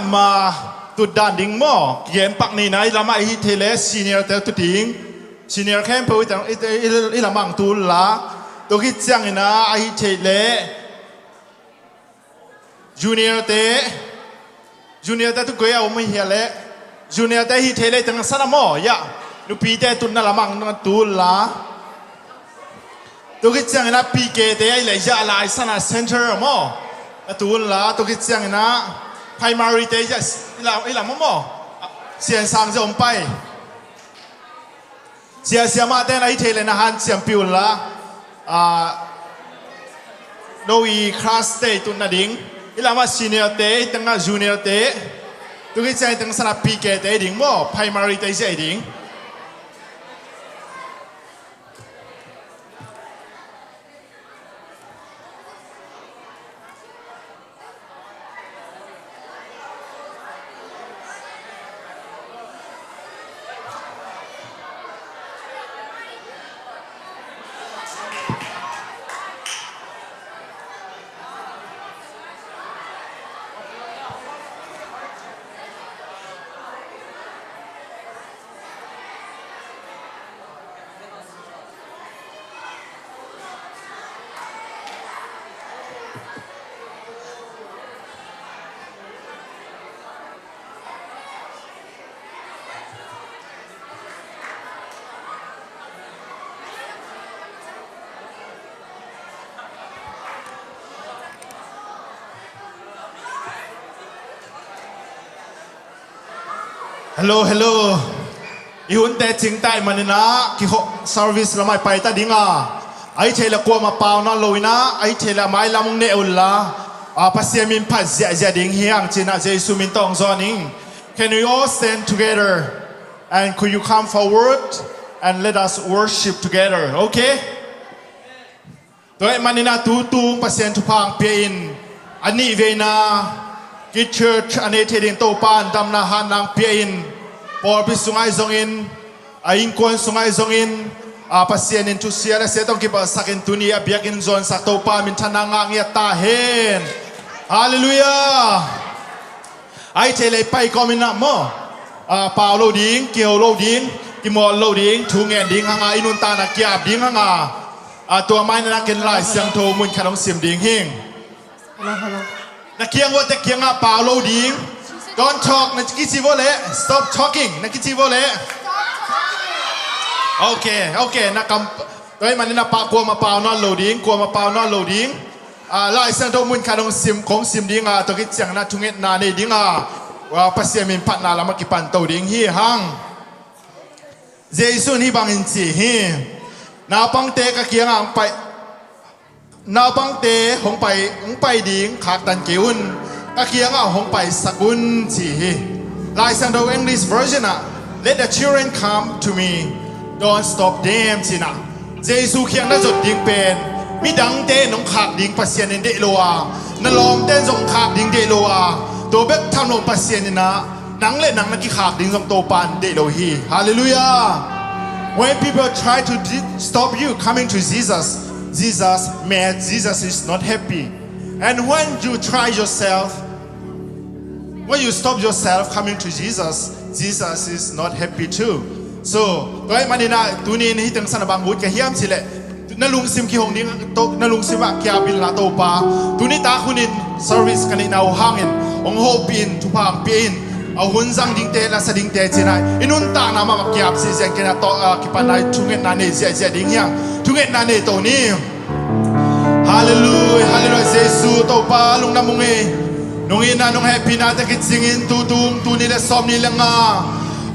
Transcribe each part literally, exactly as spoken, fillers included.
Ama tut dan ding maw? Gen pak ni na, i lamah i hih theih leh senior te tut ding. Senior khempeuh i tang, i, i, i lamah ang tut unla. Tua khit ciangin ah, i hih theih leh junior te. Junior te tut koi a om i hih leh. Junior te i hih theih leh i tang a san a maw? Ya. Nupite tutna lamah ang tut unla. Tua khit ciangin ah P K te a i leh ya lai san a center maw? A tut unla, tua khit ciangin ah primary te ya i la, i la maw maw? Sian sang zia om pai. Sia, siamah ten a i theih leh na hanciampih unla. Ah, no i class te i tutna ding. I lamah senior te, i tangah junior te. Tua khit ciang i tang san a P K te ding maw? Primary te zia ding. Hello, hello. I hunte cingta ahih manin ah, kikhop service lamah i paita ding a. A i theih leh kuamah pau nawn lo in ah, a i theih leh a mailam hong neh unla. Ah, Pasian min phat ziahziah ding hi hang ci-in ah Jesu min tawh hong zawn ing. Can we all stand together? And could you come forward and let us worship together, okay? Tua ahih manin ah tu tung Pasian thupha hong pia in, a nihveina Kid Church a nei thei ding Topa in damna hatna hong pia in, pawlpi sungah ahi zongin, a innkuan sungah ahi zongin, a Pasian in thusia le sia tawh kipalsak in tuni a biakinn zawnsak Topa minthanna ngah ngiat ta hen. Halleluiah. A i theih leh i pai kawmin ah maw? Ah, pau lo ding, kiho lo ding, kimawl lo ding, thu ngen ding hang a, i nuntakna ki-ap ding hang a. Ah, tua mah in ah ken Lai Siangtho mun khat hong sim ding hing. Hello, hello. Na kiang uah te kiangah pau lo ding. Don't talk, na kici vua leh. Stop talking, na kici vua leh. Ok, ok, na kam, tua ahih manin ah pa, kuamah pau nawn lo ding, kuamah pau nawn lo ding. Ah, Lai Siangtho mun khat hong sim, kong sim ding a, tua khit ciangin ah thungetna nei ding a, ah, Pasian min phatna lamah kipan to ding hi hang. Jesu in hih bangin ci hi. Naupangte ka kiangah hong pai, naupangte hong pai, hong pai ding khaktan kei un, ka kiangah hong paisak un ci hi. Lai Siangtho English version ah, "Let the children come to me, don't stop them," ci-in ah. Jesu kiang na zot ding pen, midangte in hong khak ding Pasian in deih lo a, na lawmte in zong khak ding deih lo a, tua bek tham lo Pasian in ah, nang le nang na kikhak ding zong Topa in deih lo hi. Halleluiah. When people try to di-, stop you coming to Jesus, Jesus mad, Jesus is not happy. And when you try yourself, when you stop yourself coming to Jesus, Jesus is not happy too. So, tua ahih manin ah, tuni in hih teng san a bang ut ka hiam cih leh, na lungsim kihong ding, to, na lungsim ah ki-ap inla Topa, tuni tak hunin service ka neihna uh hangin hong hopih in, thupha hong pia in, a hun zang dingte, la sa dingte ci-in ah, i nuntakna mahmah ki-ap ziahziah in, kei na tawh, ah, kipan ah thungetna nei ziahziah ding hi hang. Thungetna nei to ni. Halleluiah, halleluiah, Jesu Topa lungdam ung ei. Nong itna, nong hehpihna tawh kicingin tu tung, tul nih le sawmnih le nga,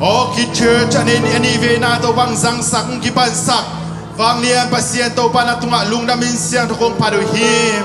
aw Kid Church a nei, a nihveina Topa hong zangsak, hong kipansak Vanglian Pasian Topa, na tungah lungdam in siangtho kong phat uh hi.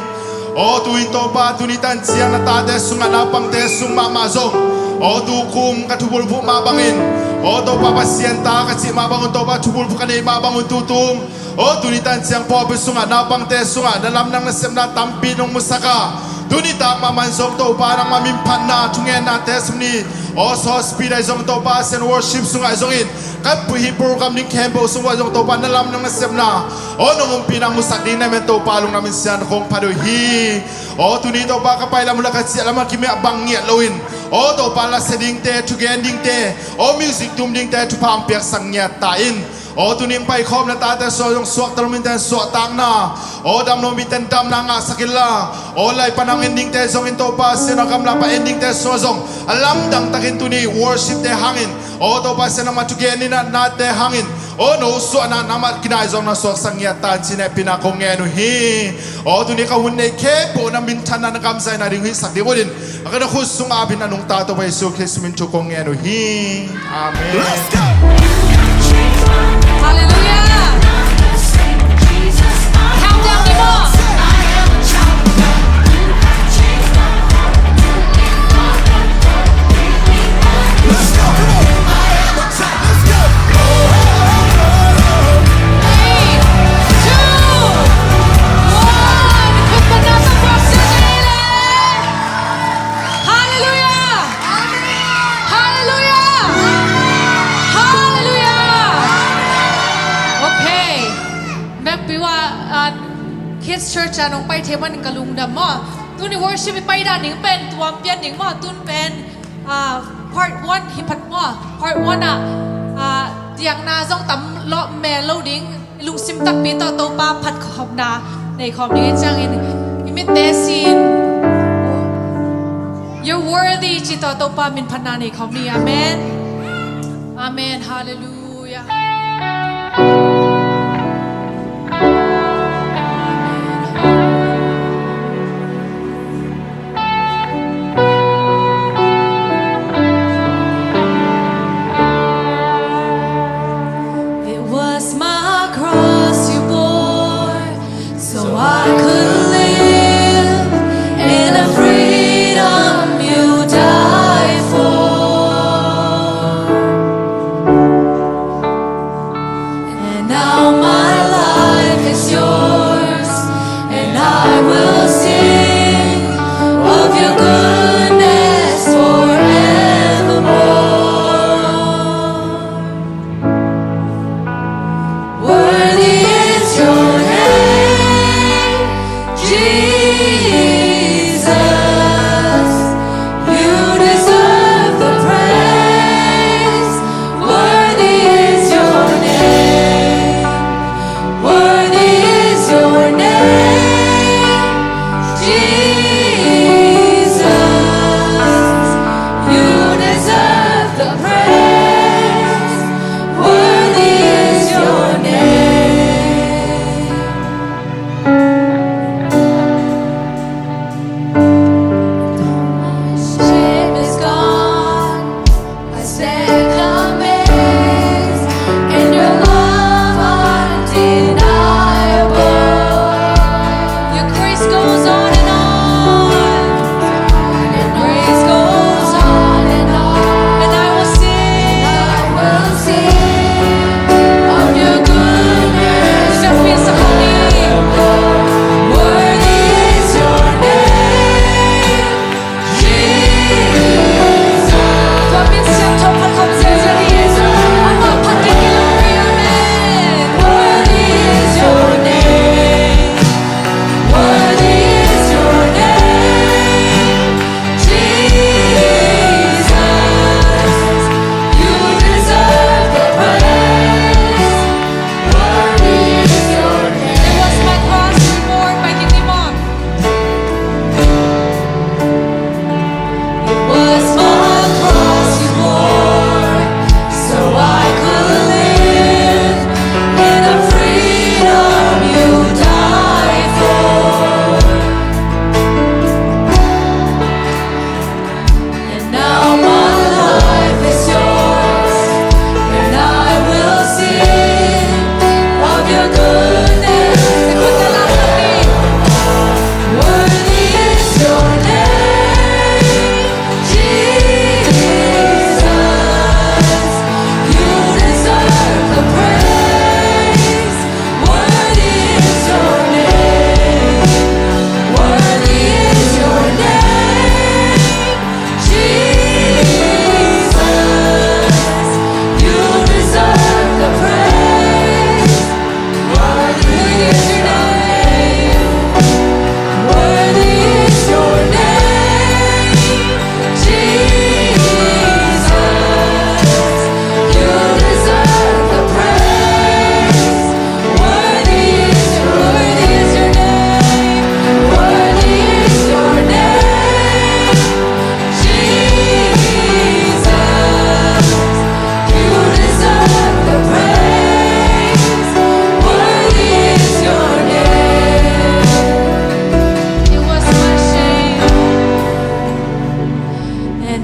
Aw tu-in Topa, tuni tan ciang na tate sungah, naupangte sung mahmah zong, aw tu kum ka thubulphuh mah bangin, aw Topa Pasian ta ka cih mah bangun, Topa thubulphuh ka neih mah bangun tu tung, aw tuni tan ciang pawlpi sungah, naupangte sungah na lamdang nasepna tampi nong musak a, tuni tak mahmah in zong Topa nangmah min phatna thungennate sung ni, aw South Speed ah zong Topa, Ascent Worship sungah zongin, ka pu hih program ding khempeuh sung uah zong Topa na lamdang nasepna, aw nong umpihna musak ding na hi man Topa lungdam in siangtho kong phat uh hi. Aw tuni Topa ka pai lam uh le ka ciah lam ah kimiah bang ngiat loin, Aw Topa, lasia dingte, thugen dingte, aw music tum dingte thupha hong piaksak ngiat ta in. Aw tuni hong paikhawmna tate suah zong suakta lo mite in suahtakna, aw dam lo mite in damna ngahsak inla, aw lai pan hong en dingte zong in Topa Pasian aw, gamla pan en dingte suah zong a lamdang takin tuni worship te hangin, aw Topa Pasian aw, nangma thugen nate hangin, aw no suahna nangma kinai zong na suaksak ngiat ta in ci-in hehpihna kong ngen uh hi. Aw tuni ka hun nei khempeuh na minthanna, na kamzaina ding uh hihsak ding uh in, a ka na khut sungah a bit na nungta Topa Jesu Khrist min thu kong ngen uh hi. Amen. Let's go! Hallelujah! Countdown ni maw. Let's go, come on! Let's go! Three, two, one. Khut beng na sa pawlkhat sung hi leh. Hallelujah! Hallelujah! Hallelujah! Okay. Vekpi-in ah, Kids Church ah nong pai thei manin ka lungdam maw. Tuni worship i pai dan ding pen tuam pian ding maw. Tun pen ah, part one hi phat maw. Part one ah, ah, diakna zong tam lawh mel lo ding. Lungsim takpi tawh Topa phat khopna nei khawm ding hi. Ciangin i mitte sin, "You're worthy," ci tawh Topa min phatna nei khawm ni. Amen. Amen. Hallelujah. It was my cross you bore, so I could live in the freedom you died for.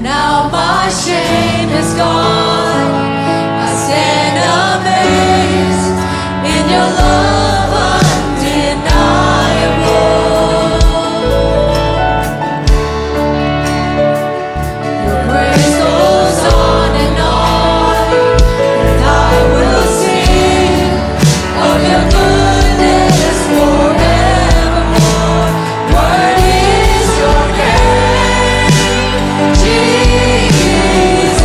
Now my shame is gone. I stand amazed in your love undeniable. Your grace goes on and on, and I will sing of your goodness forevermore. Worthy is your name, Jesus.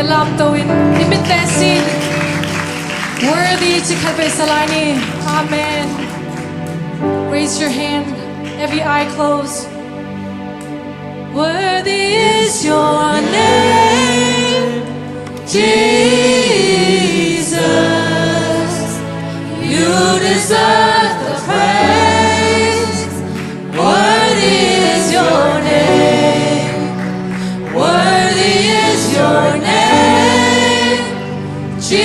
Lamto in i mitte sin. Worthy ci khat vei sa lai ni. Amen. Raise your hand. Every eye closed. Worthy is your name, Jesus. You deserve the praise. Worthy is your name. Worthy is your name, Jesus.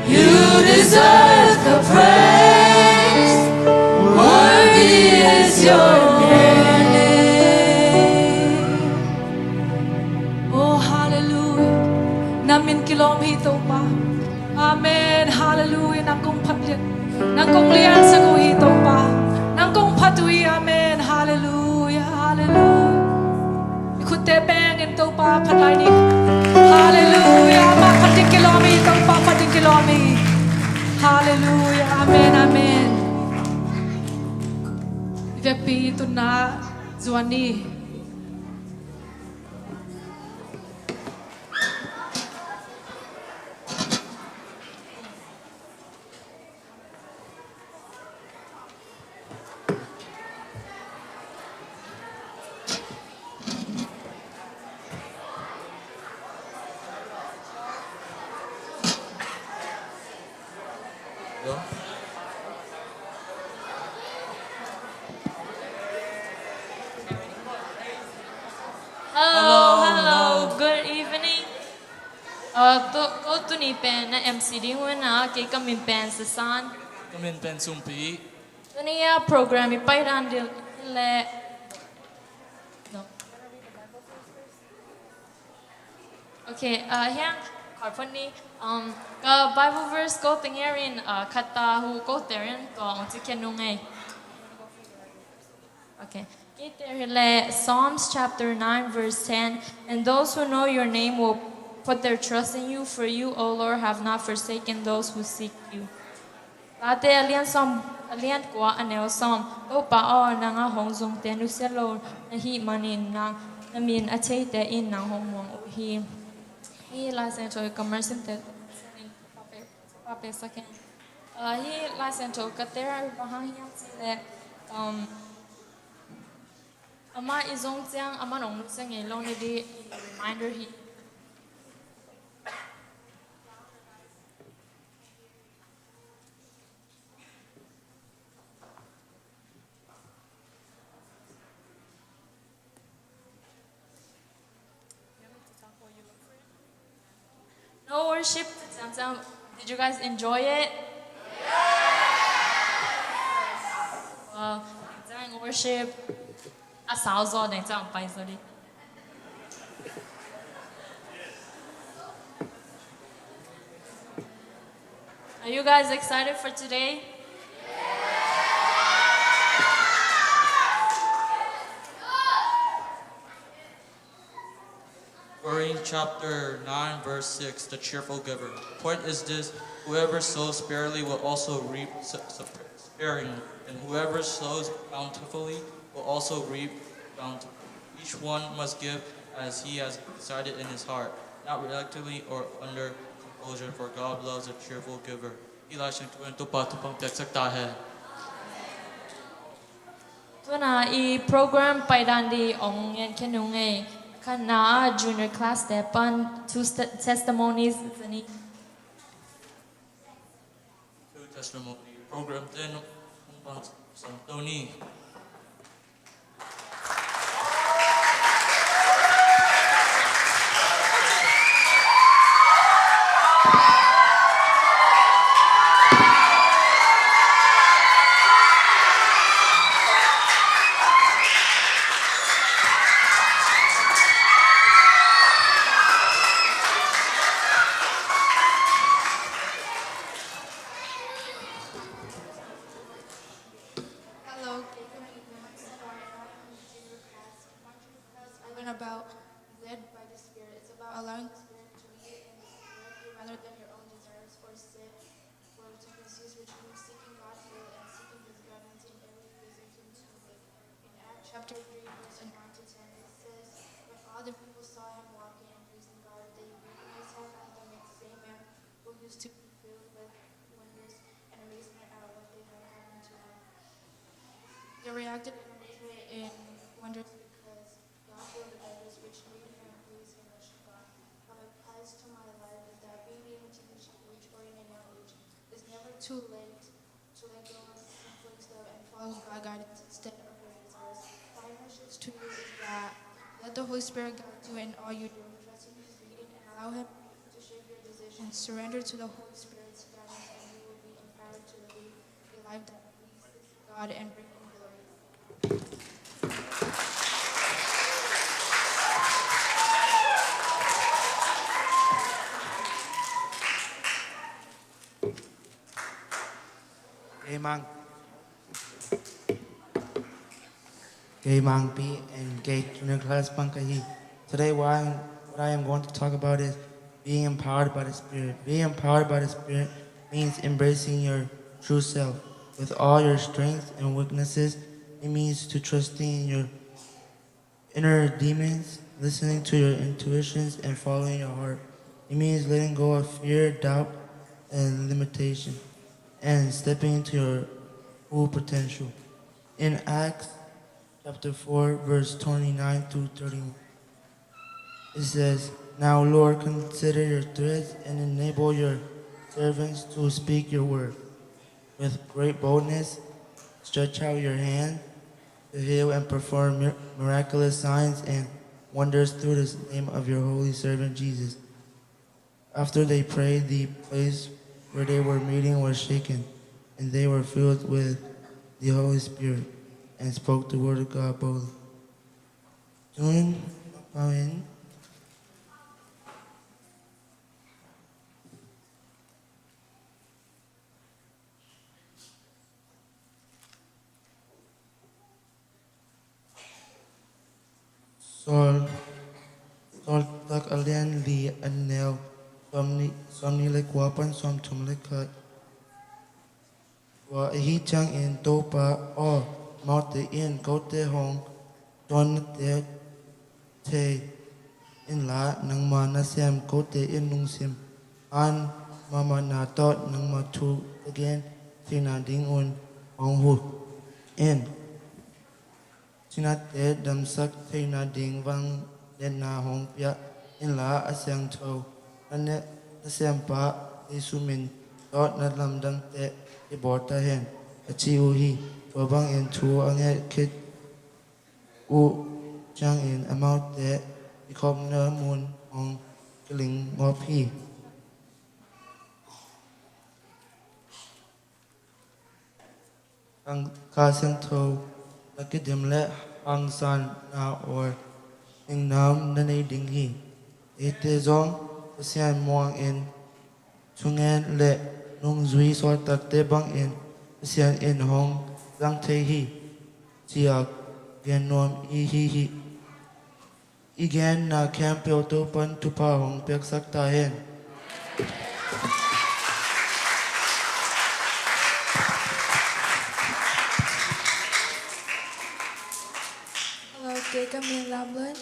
You deserve the praise. Worthy is your name. Oh, hallelujah. Na min kilawm hi, Topa. Amen. Hallelujah. Nang kong phat lian, nang kong liansak uh hi, Topa. Nang kong phat uh hi. Amen. Hallelujah. Hallelujah. I khutte bengin Topa phat lai ni. Hallelujah. Amah phat ding kilawm hi, Topa phat ding kilawm hi. Hallelujah. Amen. Amen. I vekpi tunna zuan ni. Hello, hello, good evening. Uh, tu, ko tuni pen na M C ding uh a, kei ka min pen Sasan. Ka min pen Sumpi. Tuni a program i pai dan ding leh. No. Okay, uh, hiang khat phot ni, um, ka Bible verse ko teng hiarin, uh, khat ta hu ko terin tua ong ci khen nung ei. Okay. Kei te hi leh Psalms chapter nine verse ten, "And those who know your name will put their trust in you, for you, O Lord, have not forsaken those who seek you." Late a lian sawm, a lian kua a neu sawm. Topa aw, nang a hong zongte nusia lo na hih manin nang na min a theite in nang hong muang uh hi. Hih Lai Siangtho i ka mercy te pa pe sa khen. Uh, hih Lai Siangtho ka te ra bang hang hiam cih leh, um, amah i zong ciang amah nong nusia ngei lo na ding i reminder hi. No worship. Did you guys enjoy it? Wow, enjoying worship. A sao zaw deng ciang pai zaw ding. Are you guys excited for today? Proverbs chapter nine, verse six, the cheerful giver. The point is this: whoever sows sparingly will also reap s-, s-, sparingly, and whoever sows bountifully will also reap bountifully. Each one must give as he has decided in his heart, not reluctantly or under compulsion, for God loves a cheerful giver. Hih Lai Siangtho in Topa thupha piaksak ta hen. Tuna i program paidan ding ong ngen khen nung ei. Khatna ah junior class te pan two st-, testimonies zani. Two testimony program te nung pan sam Tony. Hello, kei ka min pen Sarah, and I'm in the junior class. One junior class I learn about led by the Spirit. It's about allowing the Spirit to lead and direct you rather than your own desires or set will to confuse, which means seeking God's will and seeking His guidance in every decision you make. In Acts chapter three, verse one to ten, it says, "But Other people saw him walking and praising God. They recognized him as the same man who used to be filled with wonders and amazement at what they had happened to him. They reacted in amazement and wonders because God healed the lepers, which made him praise and worship God. How it applies to my life is that being able to reach, reach for in a young age is never too late to let go of sinful stuff and follow God guidance instead of your desires. My message to you is that let the Holy Spirit guide you in all you do. Trust in His leading and allow Him to shape your decisions. Surrender to the Holy Spirit's guidance, and you will be empowered to live a life that pleases God and bring Him glory. Kei Mang. Kei Mang Pi and kei junior class bang ka hi. Today, what I, what I am going to talk about is being empowered by the Spirit. Being empowered by the Spirit means embracing your true self with all your strengths and weaknesses. It means to trusting in your inner demons, listening to your intuitions, and following your heart. It means letting go of fear, doubt, and limitation, and stepping into your full potential. In Acts chapter four, verse twenty-nine through thirty-one, it says, "Now, Lord, consider your threats and enable your servants to speak your word with great boldness. Stretch out your hand to heal and perform mir-, miraculous signs and wonders through the name of your holy servant Jesus." After they prayed, the place where they were meeting was shaken, and they were filled with the Holy Spirit and spoke the word of God boldly. Tun Pawin. Saul, Saul tak a lian li a neu, sawmnih, sawmnih le kua pan sawmthum le khat. Tua ahi ciangin Topa aw, amaute in kote hong dawnna te thei inla, nangma nasem kote in lungsim han mahmahna tawh nangma thu ka gen theihna dingun hong huh in. Sinate damsak theihna ding vangliatna hong pia inla, a siangtho na ne-, nasempa Jesu min tawh na lamdangte kibawl ta hen, a ci uh hi. Tua bangin thu a nget khit uh ciangin amaute kikhopna mun hong kiling ngop hi. Kha, Kha Siangtho na kidim le hangsanna aw, ningnam na nei ding hi. Eite zong Pasian muangin thungen le nungzui sawltakte bangin Pasian in hong zang thei hi, ci-a gen nuam i hi hi. I genna khempeuh Topan thupha hong piaksak ta hen. Hello, kei ka min Lam Lun,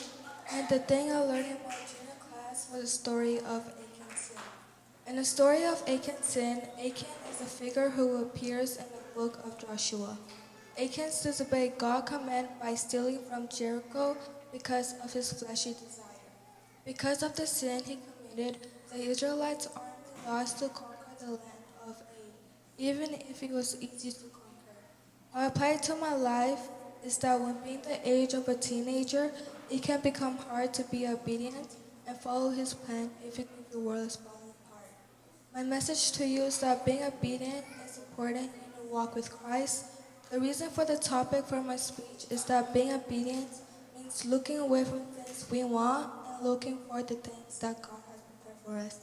and the thing I learned in my junior class was the story of Achan sin. In the story of Achan's sin, Achan is a figure who appears in the book of Joshua. Achan disobeyed God's command by stealing from Jericho because of his fleshy desire. Because of the sin he committed, the Israelites' army lost to conquer the land of Ain, even if it was easy to conquer. How I apply it to my life is that when being the age of a teenager, it can become hard to be obedient and follow his plan if you think the world is falling apart. My message to you is that being obedient is important in your walk with Christ. The reason for the topic for my speech is that being obedient means looking away from things we want and looking for the things that God has prepared for us.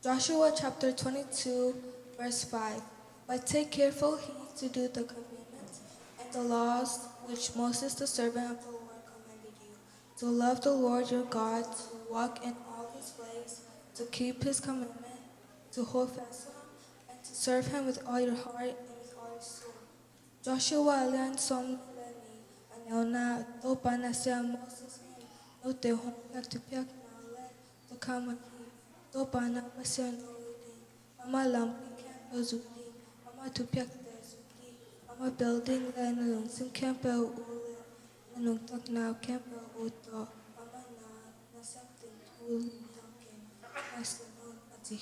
Joshua chapter twenty-two, verse five. But take careful heed to do the commandments and the laws which Moses the servant of the Lord commanded you, to love the Lord your God, to walk in all his ways, to keep his commandment, to hold fast to him, and to serve him with all your heart and with all your soul. Joshua lian sawm le nih, a neu na, Topa nasem Moses in Note hong piak thupiakna le takhamah hi. Topa na Pasian aw ding, ama lampi khempeuh zui ding, ama thupiakte zui ding, ama pel ding le na lungsim khempeuh uh le na nuntakna khempeuh uh tawh ama na na sem ding thu lim thang kei, na sem un, a ci hi.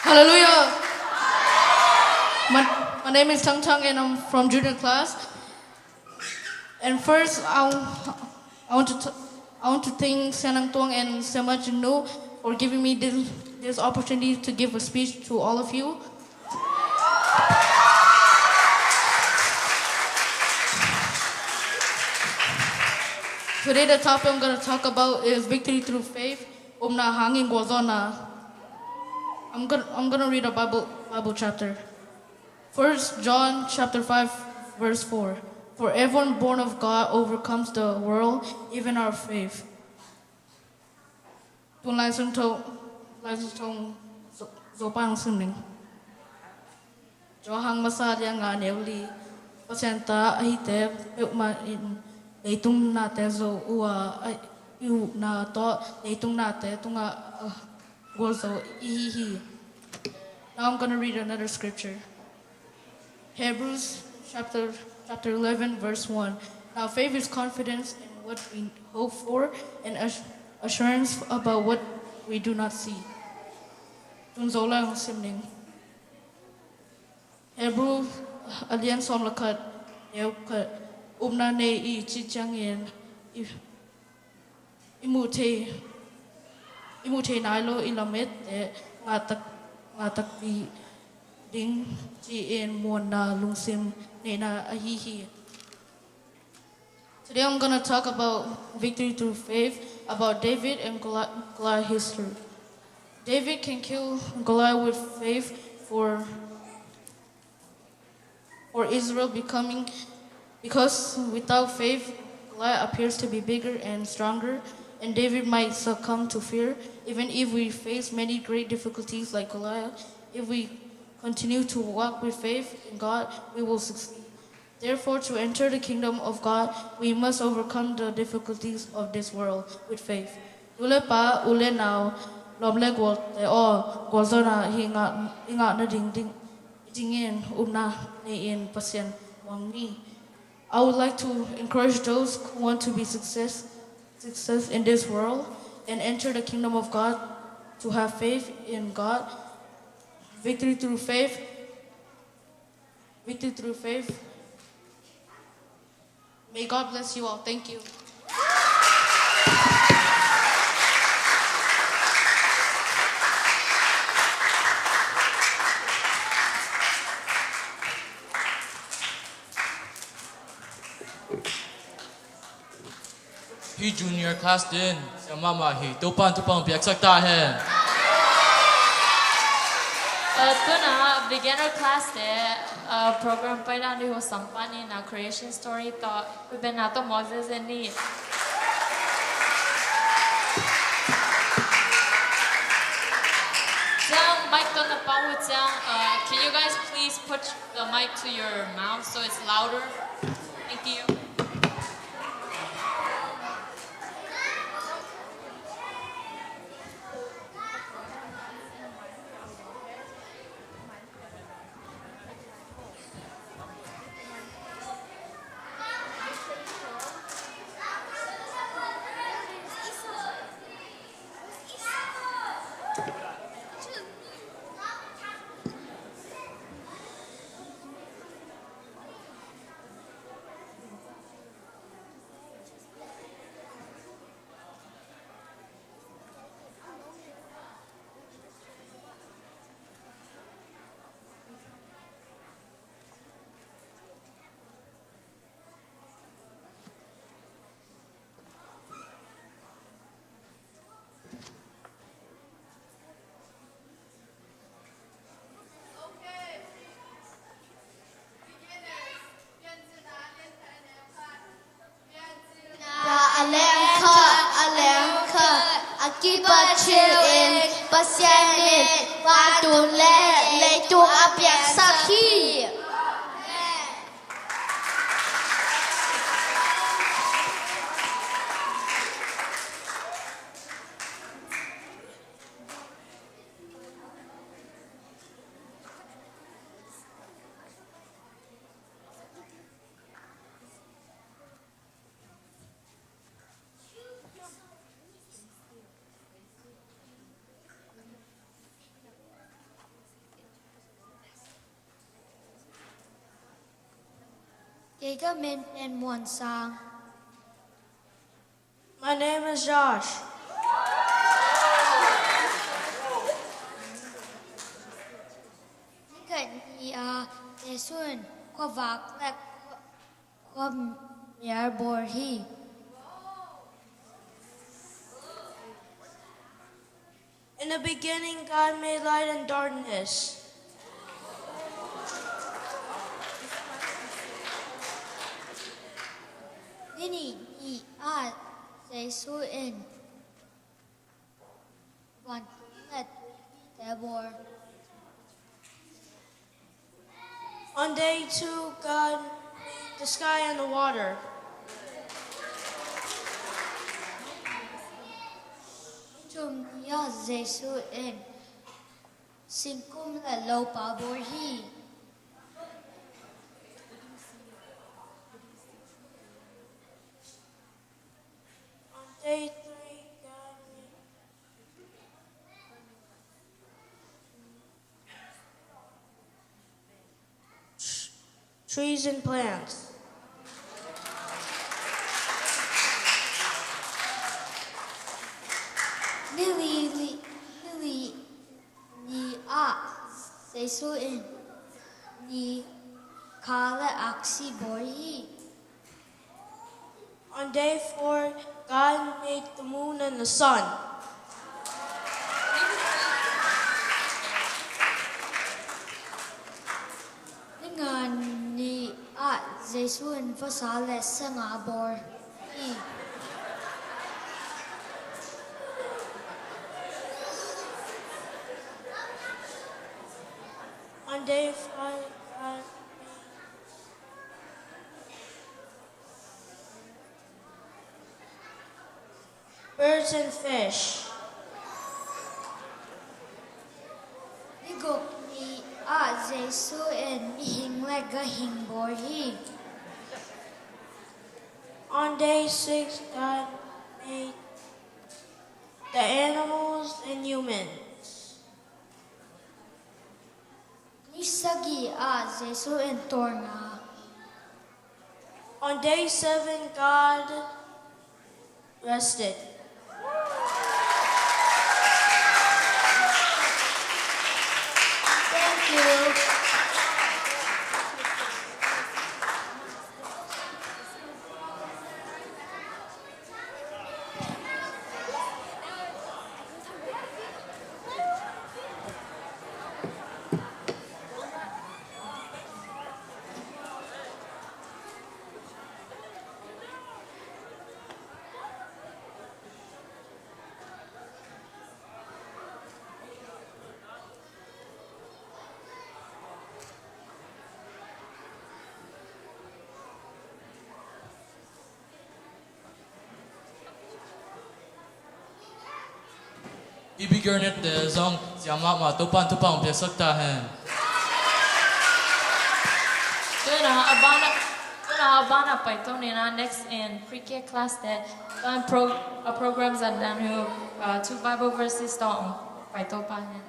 Hallelujah. My, my name is Tang Tang and I'm from junior class. And first, I, I want to t- I want to thank Sianang Tuang and Sema Jinu for giving me this, this opportunity to give a speech to all of you. Today, the topic I'm gonna talk about is victory through faith, upna hangin gualzawhna. I'm gonna, I'm gonna read a Bible, Bible chapter. First John chapter five, verse four. For everyone born of God overcomes the world, even our faith. Tun Lai Siangtho, Lai Siangtho Zo-, Zopa hong sim ning. Johan masa lianga neu li. Pasian ta a hihte peuhmah in leitung nate zo uh a, a i upna tawh leitung nate tungah, ah, gualzo i hi hi. Now I'm gonna read another scripture. Hebrews chapter, chapter eleven, verse one. Now faith is confidence in what we hope for and ass-, assurance about what we do not see. Tun Zolai hong sim ning. Hebrew a lian sawm le khat, neu khat. Upna nei i cih ciangin i, i muh thei, i muh thei nai lo i lamette ngah tak, ngah takpi ding ci-in muanna lungsim neihna ahi hi. Today I'm gonna talk about victory through faith, about David and Goli-, Goliath history. David can kill Goliath with faith for, for Israel becoming, because without faith, Goliath appears to be bigger and stronger, and David might succumb to fear. Even if we face many great difficulties like Goliath, if we continue to walk with faith in God, we will succeed. Therefore, to enter the kingdom of God, we must overcome the difficulties of this world with faith. Nu le pa, u le nau, lawm le gualte aw, gualzawhna i ngah, i ngah nading ding, dingin upna nei-in Pasian muang ni. I would like to encourage those who want to be success, success in this world and enter the kingdom of God to have faith in God, victory through faith, victory through faith. May God bless you all. Thank you. Hih junior class ten siam mahmah hi. Topa'n thupha hong piaksak ta hen. Uh, tuna beginner class te, uh, program paina ni ho sampan in a creation story to, kubenna to Moses ni. Ciang mic to na pau ciang, uh, can you guys please put the mic to your mouth so it's louder? Thank you. Kipat cil in Pasian in vantung le leitung a piangsak hi. Kei ka min pen Muan Sang. My name is Josh. Ni khat ni a, Jesu in khuavak le khuamial bawl hi. In the beginning, God made light and darkness. Ni nih ni ah Jesu in vantung le tuipite bawl. On day two, God made the sky and the water. Ni thum ni ah Jesu in singkung le lopa bawl hi. On day three, God made trees and plants. Ni li, ni li ni ah Jesu in ni, kha le aksi bawl hi. On day four, God made the moon and the sun. Ni nga ni ah Jesu in vasa le sanga bawl hi. On day five, God made birds and fish. Ni guk ni ah Jesu in mihing le gahing bawl hi. On day six, God made the animals and humans. Ni sagih ah Jesu in tawlnga. On day seven, God rested. Thank you. I beginnerte zong siam mahmah, Topa'n thupha hong piaksak ta hen. Tuna a bana, tuna a bana paito nina, next in pre-K class te, a pro, a programs and then who, uh, two Bible verses tawh paito pa hen.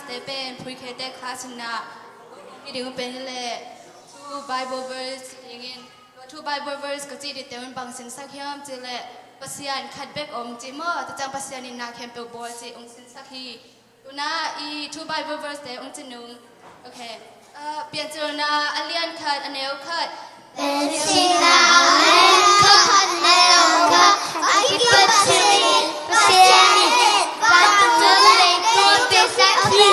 te pen phuikhete class in ah, hong ding uh pen hi leh, two Bible verse dingin, two Bible verse ka cih dingte un bang sinsak hiam cih leh, Pasian khat bek om cih maw, tua ciang Pasian in na khempeuh bawl cih hong sinsak hi. Tu-in ah i two Bible verse te hong cih nung. Ok. Ah, Piancilna a lian khat, a neu khat. Piancilna a lian khat, a neu khat. A kipat Pasian in, Pasian in vantung le leitung hong piaksak hi.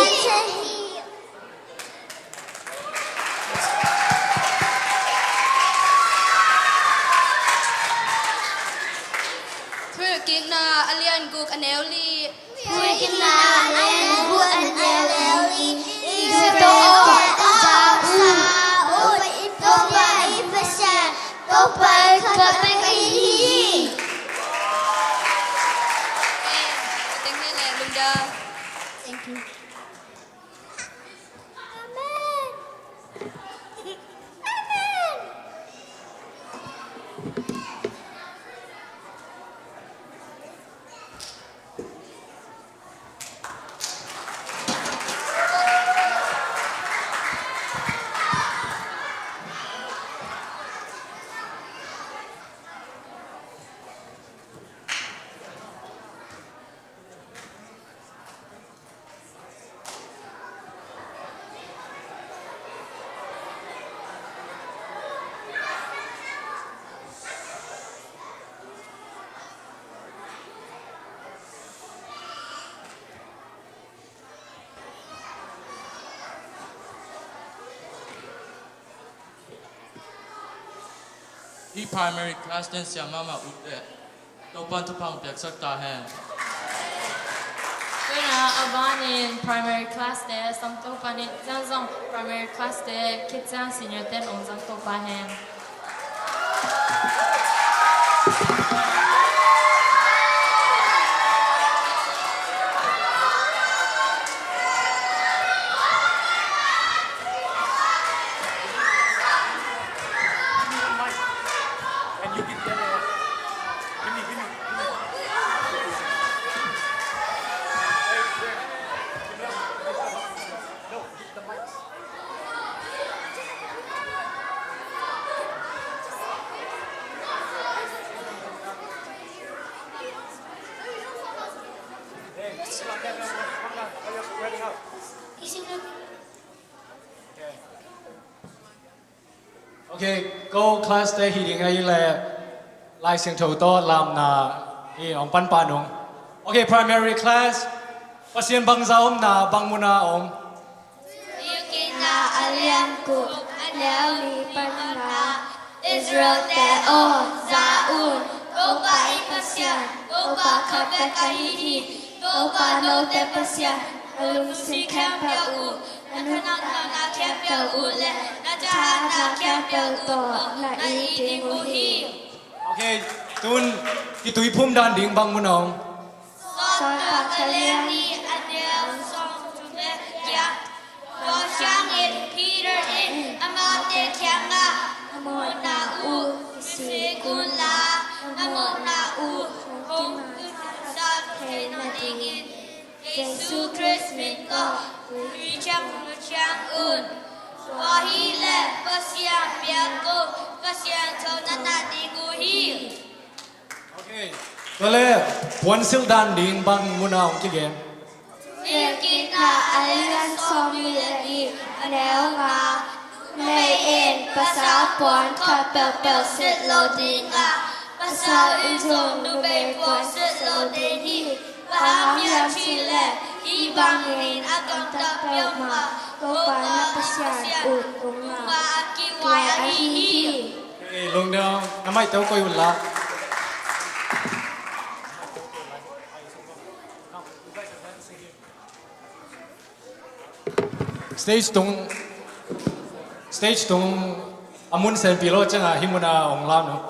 Thuhilhkikna a lian guk, a neu li. Thuhilhkikna a lian guk, a neu li. Israel-te aw, za un. Topa i Pasian, Topa i khat bek ahi hi. Thank you. Amen. Amen. Hih primary class ten siam mahmah ut leh Topa'n thupha hong piaksak ta hen. Tuna a banin primary class te sam Topa ni, zan zong primary class te khit ciang senior ten hong zang Topa hen. Ok, ko class te hi ding ahih leh Lai Siangtho tawh lamna in hong pan pah nung. Ok, primary class, Pasian bangzah omna, bang munah om? Thuhilhkikna a lian guk, a neu li panna. Israel-te aw, za un. Topa i Pasian, Topa khat bek ahi hi. Topa note Pasian, na lungsim khempeuh uh, na thahatna khempeuh uh leh na thahatna khempeuh tawh na it ding uh hi. Ok, tun kituiphum dan ding bang mun a om? Sawltak a lian nih, a neu sawmthum le giat. Tua ciangin Peter in amaute kiangah, na mawhna uh kisik unla, na mawhna uh hong kimsak theih nadingin Jesu Khrist min tawh tui ciang hong ciang un. Tua hileh Pasian biak uh, Pasian tho na ngah ding uh hi. Ok. Tua leh puansilh dan ding bang mun a hong kigen? Thuhilhkikna a lian sawmnih le nih, a neu nga. Numei in pasal puan khat peuhpeuh silh lo ding a, pasal in zong numei puan silh lo ding hi. Bang hang hiam cih leh hih bangin a gamta peuhmah Topa na Pasian ut nungah a kihhuai ahi hi. Ei, lungdam, na maite uh koih un la. Stage tung, stage tung a mun senpi lo ciangah hih munah hong lam nung.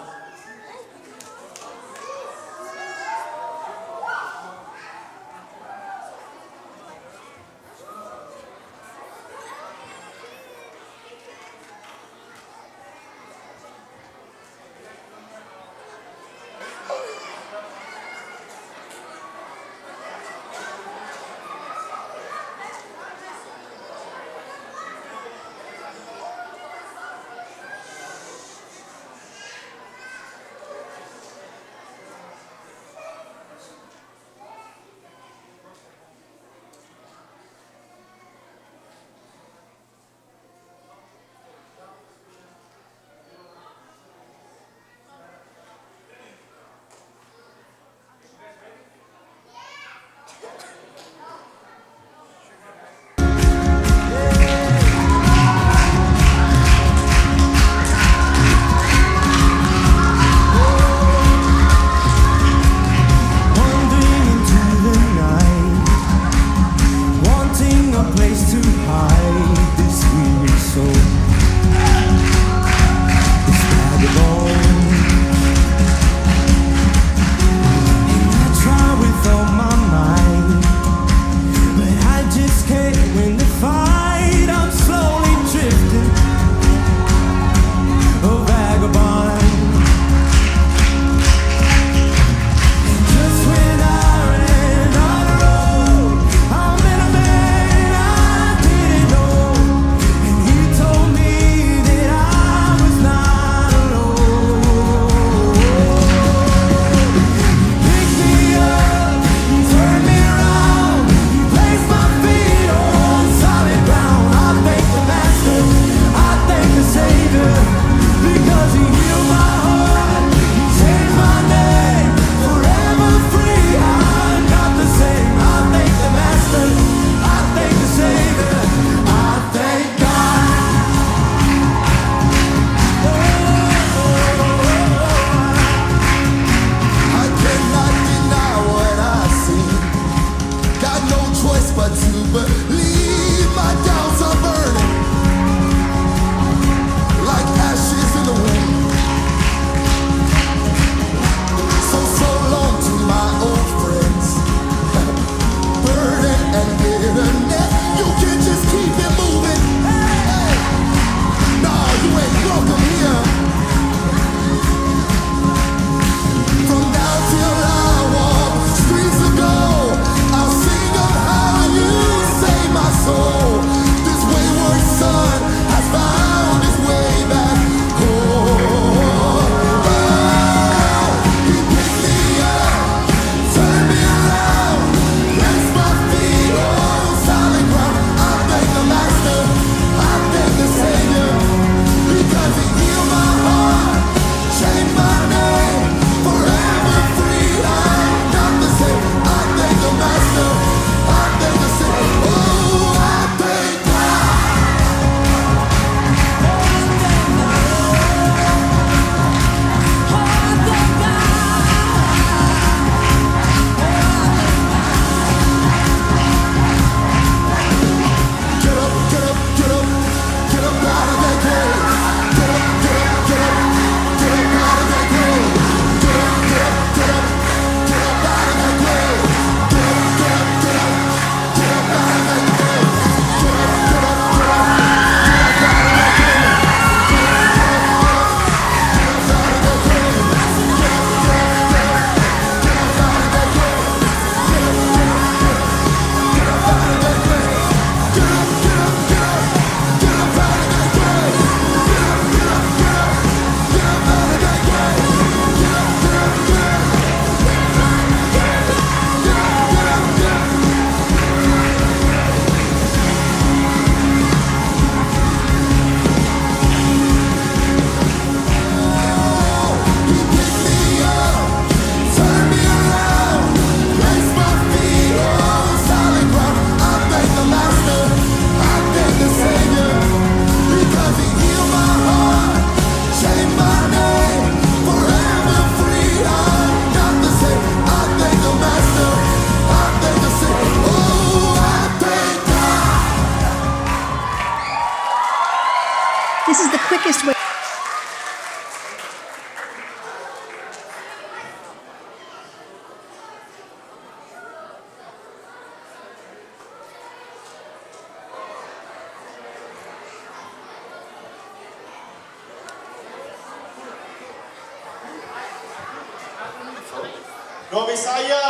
Nuam i sa hia?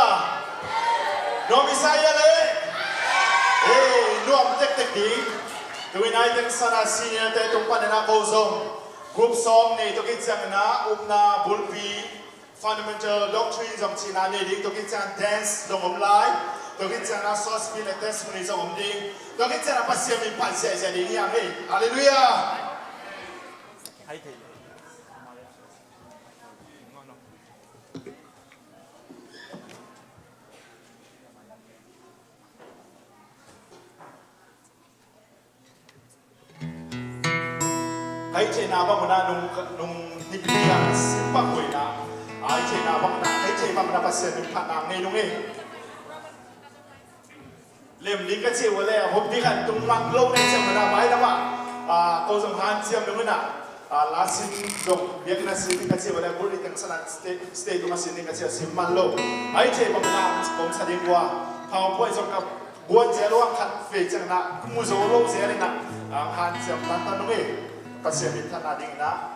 Nuam i sa hia le? Ei, nuam tektek ding. Tuni-in ah i teng sana senior te tung panin ah ko zong group song nei, tua khit ciangin ah upna bulpi, fundamental doctrine zong cihna nei ding, tua khit ciangin dance zong om lai, tua khit ciangin ah short speech le testimony zong om ding, tua khit ciangin ah Pasian min phat ziahziah ding hi hang ei. Halleluiah. Hih theihna bang un ah nung, nung nipi a sim bang uh in ah, hih theihna bang un ah, hih theih bang un ah Pasian min phatna ngei nung ei. Lem ding ka cih uh leh, hop ding khat tung man lo na cih uh leh, mai lam ah, ah, ko zong hanciam nung in ah, ah, la sim zong biakinn ah sim ding ka cih uh leh, bul i teng sana stage, stage tung ah sim ding ka cih uh leh, sim man lo. Hih theih bang un ah, kong sa ding uh a, PowerPoint zong ka buan zel uh a, khat vei ciang in ah, ka mu zo lo zel in ah, ah, hanciam tantan nung ei, Pasian min phatna ding in ah.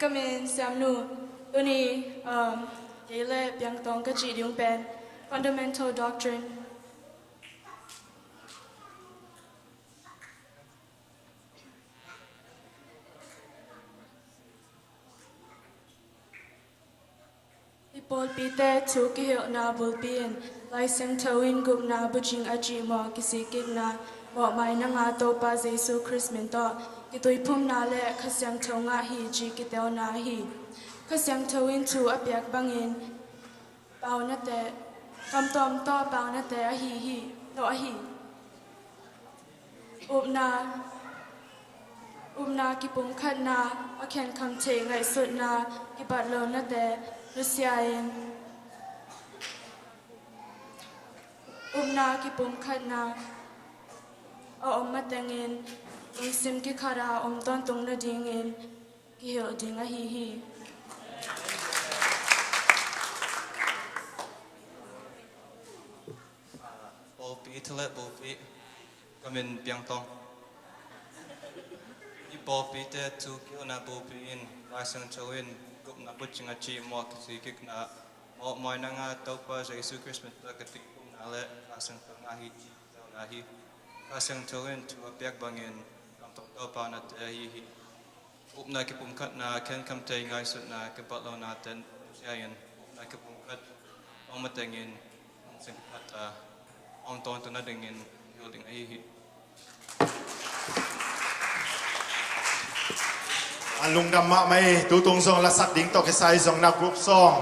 Ka min Siamnu. Tuni, um, kei le piangtawng ka cih ding pen fundamental doctrine. I pawlpite thu kihilhna bulpi in Lai Siangtho in gupna bucing a cih mawh kisikkikna mawhmaina nga Topa Jesu Khrist min tawh kituiphumna le Kha Siangtho ngah hi cih kitelna hi. Kha Siangtho in thu a piak bangin paunate, kam tuam tawh paunate ahi hi, no ahi. Upna, upna kipumkhatna, a khenkhamtheih ngaihsutna, kipatlonate nusia in, upna kipumkhatna a om matengin lungsim kikhata om tawntung nadingin kihilh ding ahi hi. Pawlpi thu le bulpi, ka min Piangtawng. I pawlpite thu kihilhna bulpi in Lai Siangtho in gupna bucing a cih mawh kisikkikna mawhmaina nga Topa Jesu Khrist min tawh kituiphumna le Kha Siangtho ngah hi cih kitelna hi. Kha Siangtho in thu a piak bangin kam tuam tawh paunate ahi hi. Upna kipumkhatna, khenkhamtheih ngaihsutna, kipatlonate nusia in, upna kipumkhat om matengin lungsim kikhata om tawntung nadingin kihilh ding ahi hi. A lungdam mahmah hi. Tutung zong lasak ding tawh kisai zong na group song,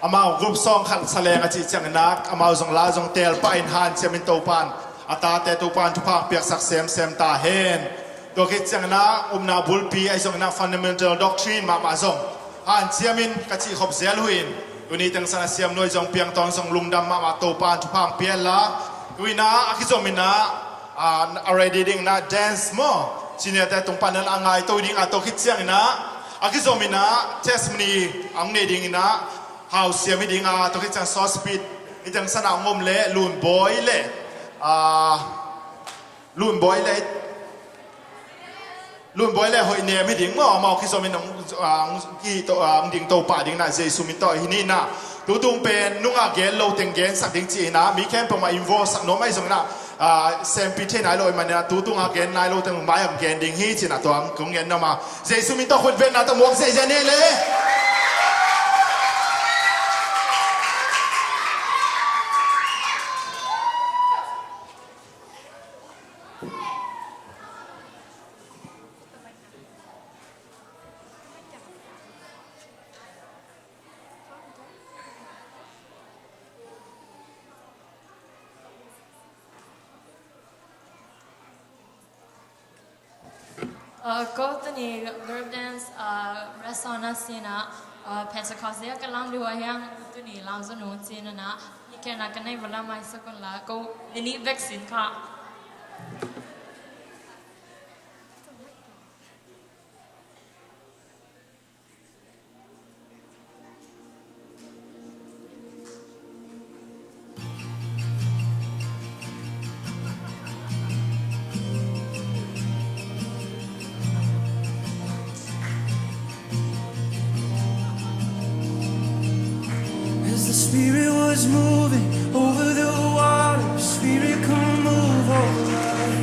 amau group song khat sa leng a cih ciangin ah amau zong la zong teel pah in hanciam in Topan a tate Topan thupha piaksak semsem ta hen. Tua khit ciangin ah upna bulpi ahi zongin ah fundamental doctrine mahmah zong hanciam in ka cih khop zel uh in, tuni teng san a Siamnu ahi zong Piangtawng zong lungdam mahmah, Topan thupha pia hen la. Tu in ah a kizomin ah, ah, a ready dingin ah dance maw, senior te tung panin a ngaito ding a, tua khit ciangin ah a kizomin ah testimony a hong nei dingin ah hau siam hi ding a, tua khit ciang short speech hi teng san a hong om le Lunbawi le, ah, Lunbawi le, Lunbawi le Hoih Nem hi ding maw, amau kizomin hong, ah, hong ki to, ah, hong ding to pah ding in ah Jesu min tawh hi ni in ah. Tutung pen nungah gen lo teng gensak ding ci in ah mi khempeuh mah involve sak nuam ahi zongin ah, ah, sempi thei nai lo ahih manin ah tutung a gen nai lo teng mai ah gen ding hi ci in ah tua kong gen nuam a. Jesu min tawh khut beng in ah tawh muak ziahziah ni le. Uh, ko tuni group dance, uh, restaurant a si in ah, uh, Pentecost Day a ka lam ding uh a hiang tuni lam zong nung ci in ah, mi ken a ka nei bala mai sakun la ko minute vaccine ka. As the Spirit was moving over the water, Spirit, come move over us.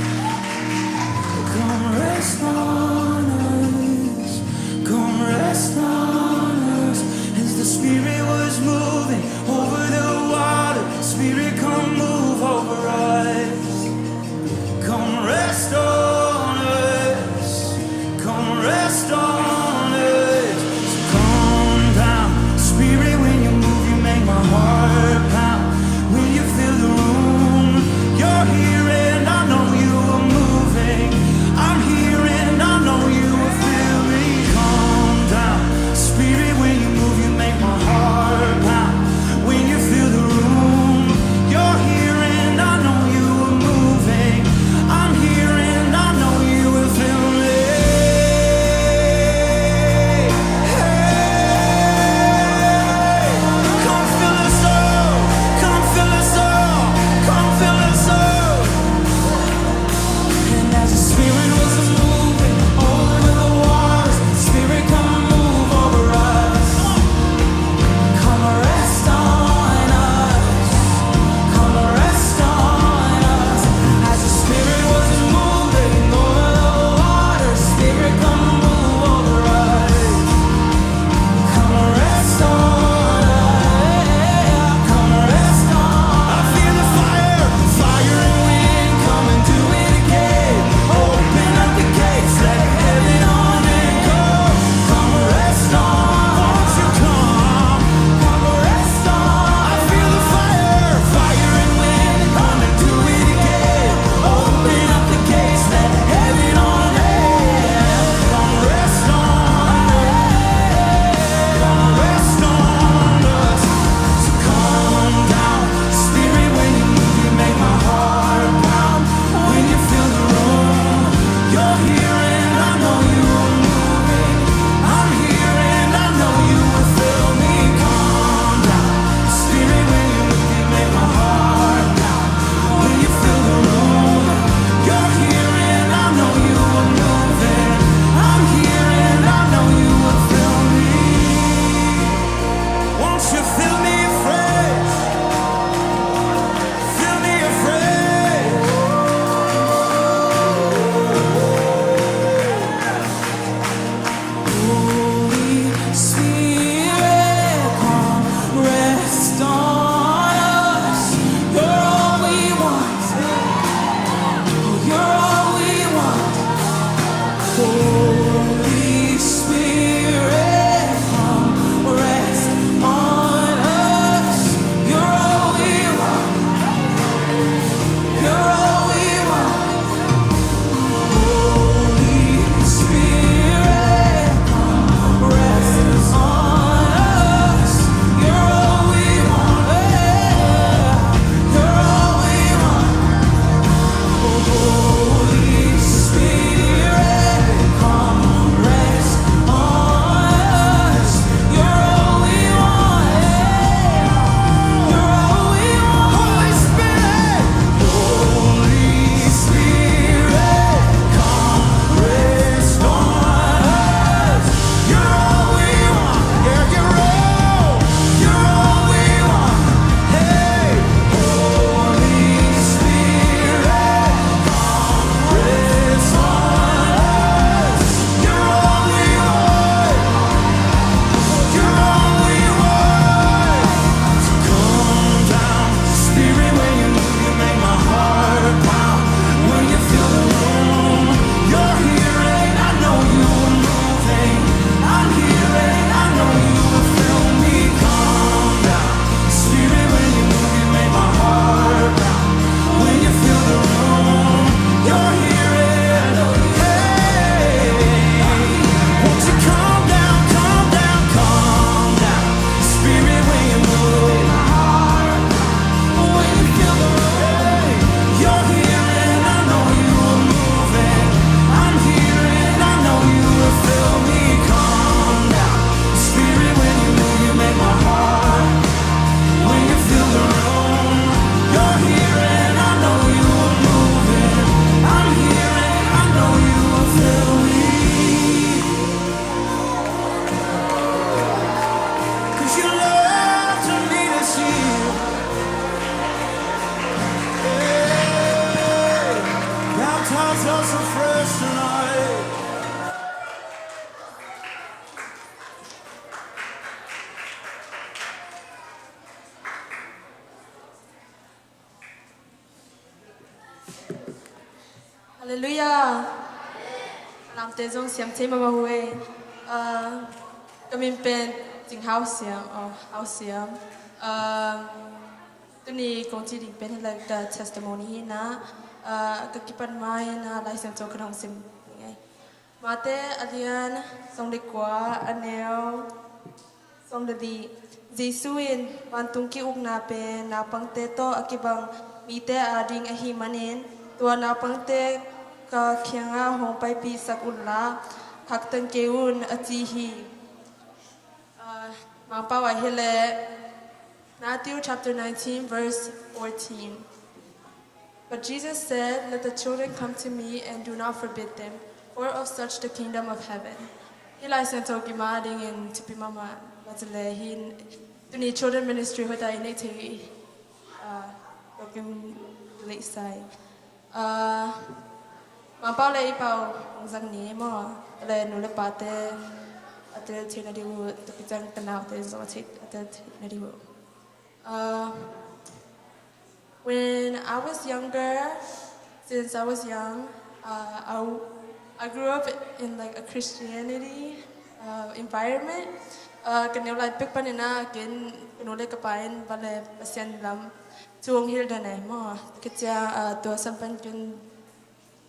Come rest on us. Come rest on us. As the Spirit was moving over the water, Spirit, come move over us. Come rest on us. Come rest on us. So come down, Spirit, when you move, you make my heart pound. When you fill the room, you're here and I know you are moving. I'm here and I Lamte zong siam thei mahmah uh e. Uh, ka min pen Cing Hau Siam, oh, Hau Siam. Uh, tuni kong ci ding pen hi like the testimony hi na, uh, ka kipan ma hi na, Lai Siangtho ka dong sim ding e. Mate a lian sawm le kua, a neu sawm le li. Jesu in, vantung ki-ukna pen naupangte tawh a kibang mite ading ahih manin, tua naupangte ka kiangah hong paipihsak unla, khaktan kei un, a ci hi. Uh, Mangpau ah hi leh, Matthew chapter nineteen, verse fourteen. But Jesus said, "Let the children come to me and do not forbid them, for of such the kingdom of heaven." Hih Lai Siangtho kim a dingin thupi mahmah, mate le hin tuni children ministry hoih tak i neih thei, uh, tokin lei sai. Uh, Mangpau le i pau hong zang ni maw, le nu le pate a tel theih nading uh, tokin zang tanaute zong a tel theih nading uh. Uh, when I was younger, since I was young, uh, I, I grew up in like a Christianity uh, environment. Uh, ka neu lai pek panin a ken ka nu le ka pa in vale Pasian lam thu hong hilh den e maw. Ka cia, uh, tua san pan ken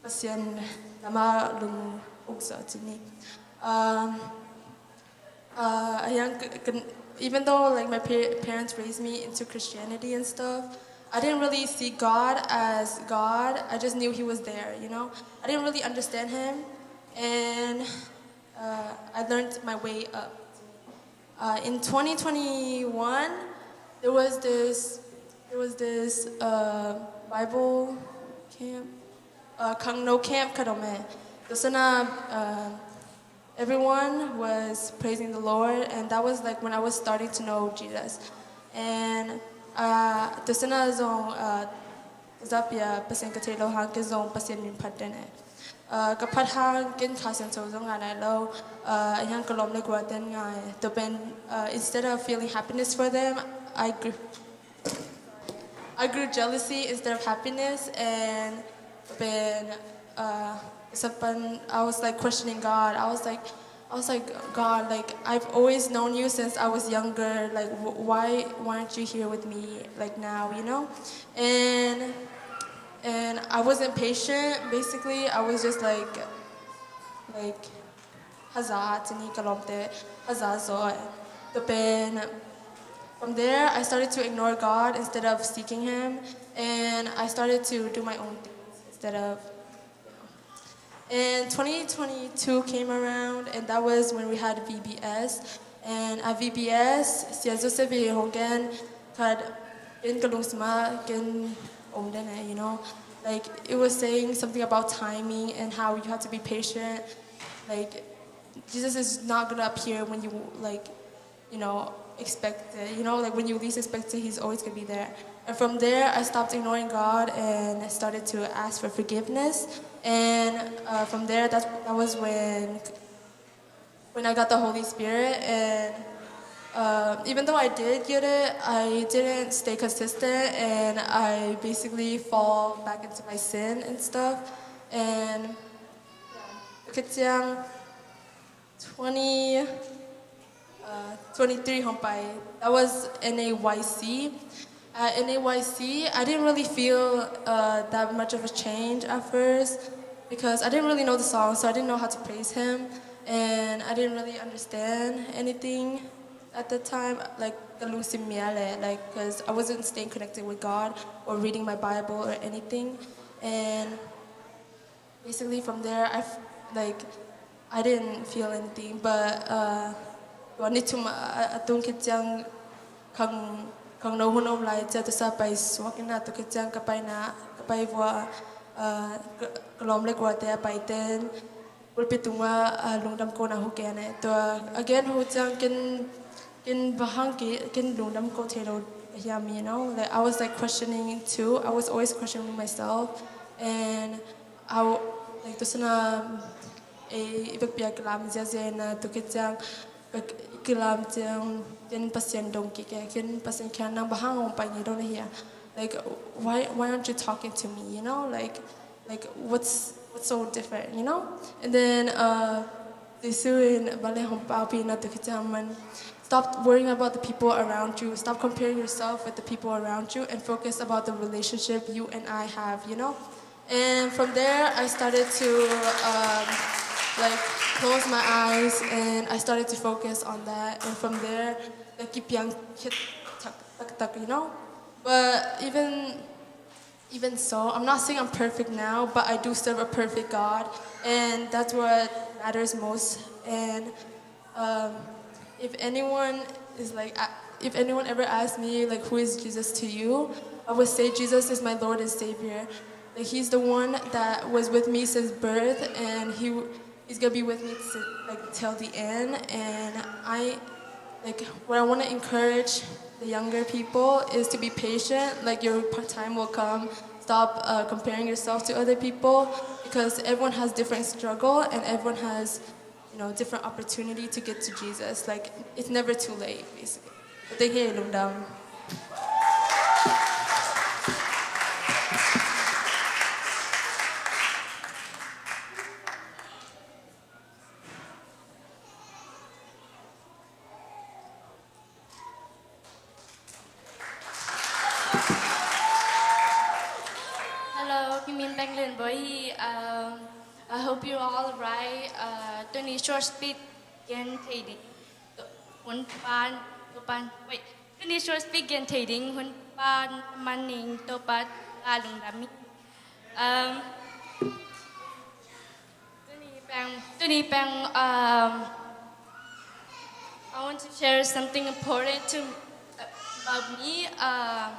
Pasian lamah lung uk zaw ci ni. Um, uh, a young, even though like my pa- parents raised me into Christianity and stuff, I didn't really see God as God. I just knew He was there, you know. I didn't really understand Him, and uh, I learned my way up. Uh, in twenty twenty-one, there was this there was this uh, Bible camp, uh, Khangno camp khat om e. Tua sana, uh, everyone was praising the Lord, and that was like when I was starting to know Jesus. And uh, tua sana zong uh, zapia Pasian ka thei lo hang ken zong Pasian min phat den e. Uh, ka phat hang ken Kha Siangtho zong ngai nai lo. Uh, a hiang ka lawm le guaten ngai. Tua pen, uh, instead of feeling happiness for them, I grew, I grew jealousy instead of happiness, and pen, uh, sapan, I was like questioning God. I was like, I was like, "God, like, I've always known you since I was younger. Like, wh- why weren't you here with me, like, now, you know?" And and I wasn't patient. Basically, I was just like, like, haza ci ni, ka lawmte haza zaw. Tua pen, from there, I started to ignore God instead of seeking Him, and I started to do my own things instead of. And twenty twenty-two came around, and that was when we had V B S. And at V B S, Sia Joseph in hong gen khat, ken ka lungsim ah ken om den e, you know. Like, it was saying something about timing and how you have to be patient. Like, Jesus is not gonna appear when you, like, you know, expect it. You know, like, when you least expect it, He's always gonna be there. And from there, I stopped ignoring God and I started to ask for forgiveness. And uh, from there, that's, that was when when I got the Holy Spirit. And uh, even though I did get it, I didn't stay consistent, and I basically fall back into my sin and stuff. And yeah, ka ciang twenty, uh, twenty-three hong pai. That was N A Y C. At N A Y C, I didn't really feel uh, that much of a change at first because I didn't really know the song, so I didn't know how to praise Him, and I didn't really understand anything at the time, like, ka lungsim mial e, like, because I wasn't staying connected with God or reading my Bible or anything, and basically from there, I f- like, I didn't feel anything, but uh, tua ni thum a, a tung khit ciang khang, khangno hun om lai ciang, tua sa pai suak in a, tua khit ciang ka pai na, ka pai vua, uh, ka, ka lawm le guate a pai ten, pulpit tungah uh, lungdam ko na hu ke ne. Tua again hu ciang ken, ken bang hang ki, ken lungdam ko thei lo ka hiam, you know? Like, I was, like, questioning too. I was always questioning myself. And I, like, tua sana, eh, i vekpi a kilam ziazia in a, tua khit ciang, ka kilam ciang, ken Pasian dong kik e, ken Pasian kiang, "Nang bang hang hong pai ngei lo na hia? Like, why, why aren't you talking to me, you know? Like, like, what's, What's so different, you know? And then, uh, Jesu in Bale Hong Pao Pi Na Tu Khit Chaman. Stop worrying about the people around you. Stop comparing yourself with the people around you and focus about the relationship you and I have, you know? And from there, I started to, um, like, close my eyes and I started to focus on that. And from there, like, keep young kid, tak, tak, tak, you know? But even even so, I'm not saying I'm perfect now, but I do serve a perfect God, and that's what matters most. And, um, if anyone is like, a- if anyone ever asks me, like, "Who is Jesus to you?" I would say, "Jesus is my Lord and Savior." Like, he's the one that was with me since birth, and he w- he's gonna be with me to, like, till the end. And I, like, what I want to encourage the younger people is to be patient. Like, your p- time will come. Stop, uh, comparing yourself to other people, because everyone has different struggle and everyone has, you know, different opportunity to get to Jesus. Like, it's never too late, basically. Thank you, Lungdam. Hello, kimin Tanglin Boy hi. Um, I hope you're all right. Uh, tuni short speech gen thei ding. Hun pan, hun pan. Wait, tuni short speech gen thei ding. Hun pan maning to pat alung dami. Um, Tuni peng, tuni peng, um, I want to share something important to, about me. Uh,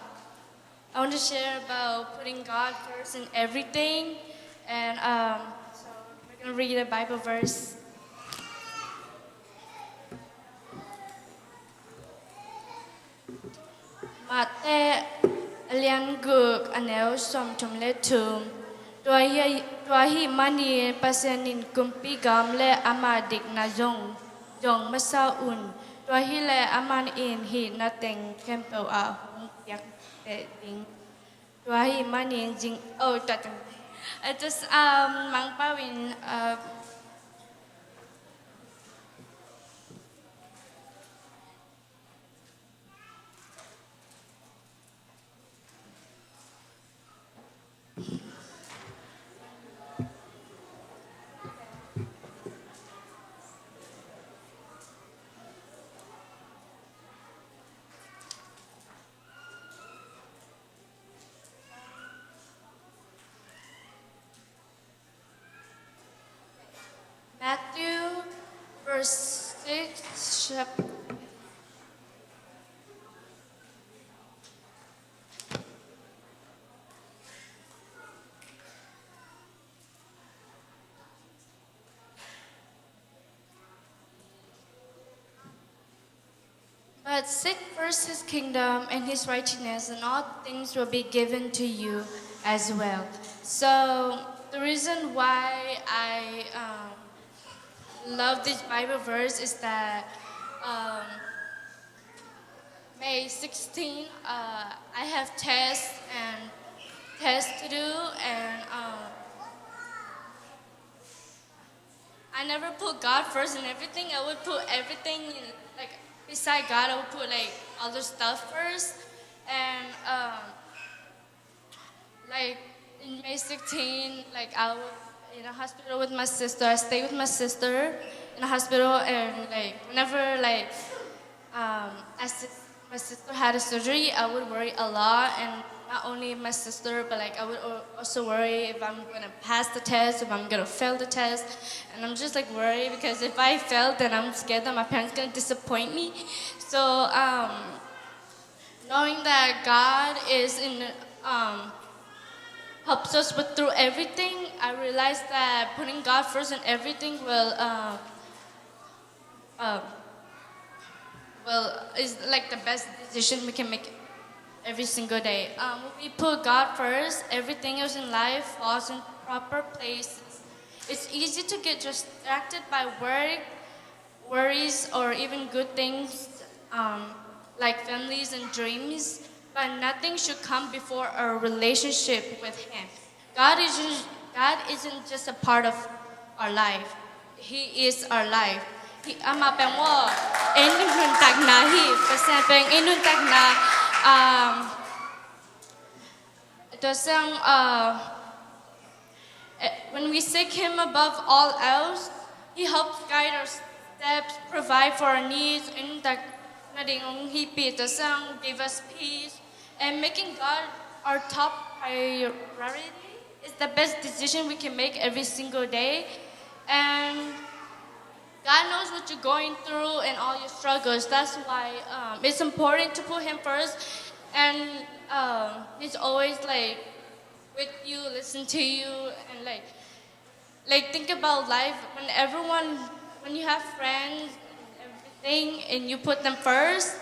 I want to share about putting God first in everything. And, um, so we're gonna read a Bible verse. Matthai a lian guk a neu sawmthum le thum. Tua hi, tua hi manin Pasian in kumpi gam le ama dikna zong, zong masa un. Tua hi le aman in hih na teng khempeuh ah hong piak ding. Tua hi manin zing, oh, tua teng. I just, um, Mangpau in, uh, Matthew, verse six, chapter. But seek first his kingdom and his righteousness, and all things will be given to you as well. So, the reason why I, um, love this Bible verse is that, um, May sixteen, uh, I have tests and tests to do, and, um, I never put God first in everything. I would put everything in, like, beside God, I would put, like, other stuff first. And, um, like, in May sixteen, like, I was in a hospital with my sister. I stayed with my sister in a hospital, and, like, whenever, like, um, as my sister had a surgery, I would worry a lot, and not only my sister, but, like, I would al- also worry if I'm gonna pass the test, if I'm gonna fail the test, and I'm just, like, worried because if I fail, then I'm scared that my parents gonna disappoint me. So, um, knowing that God is in, um, helps us with through everything, I realized that putting God first in everything will, uh, um, well, is, like, the best decision we can make every single day. Um, when we put God first, everything else in life falls in proper places. It's easy to get distracted by work, worries, or even good things, um, like families and dreams, but nothing should come before our relationship with Him. God is us- God isn't just a part of our life. He is our life. Hi, amah pen maw, ei nuntakna hi, Pasian pen ei nuntakna, um, tua sang, uh, eh, when we seek Him above all else, He helps guide our steps, provide for our needs, ei nuntakna ding hong hihpih, tua sang give us peace, and making God our top priority is the best decision we can make every single day. And God knows what you're going through and all your struggles. That's why, um, it's important to put Him first. And, um, He's always, like, with you, listen to you, and, like, like, think about life when everyone, when you have friends and everything, and you put them first.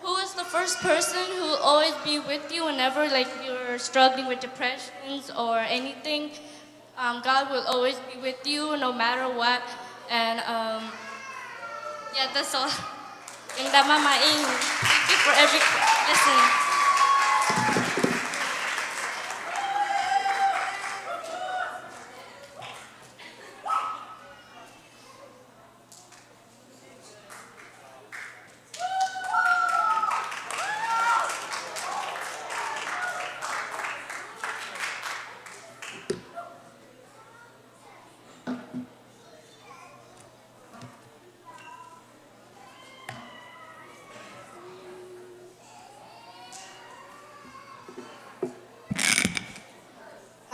Who is the first person who will always be with you whenever, like, you're struggling with depressions or anything? Um, God will always be with you no matter what. And, um, yeah, that's all. Thank you for every lesson.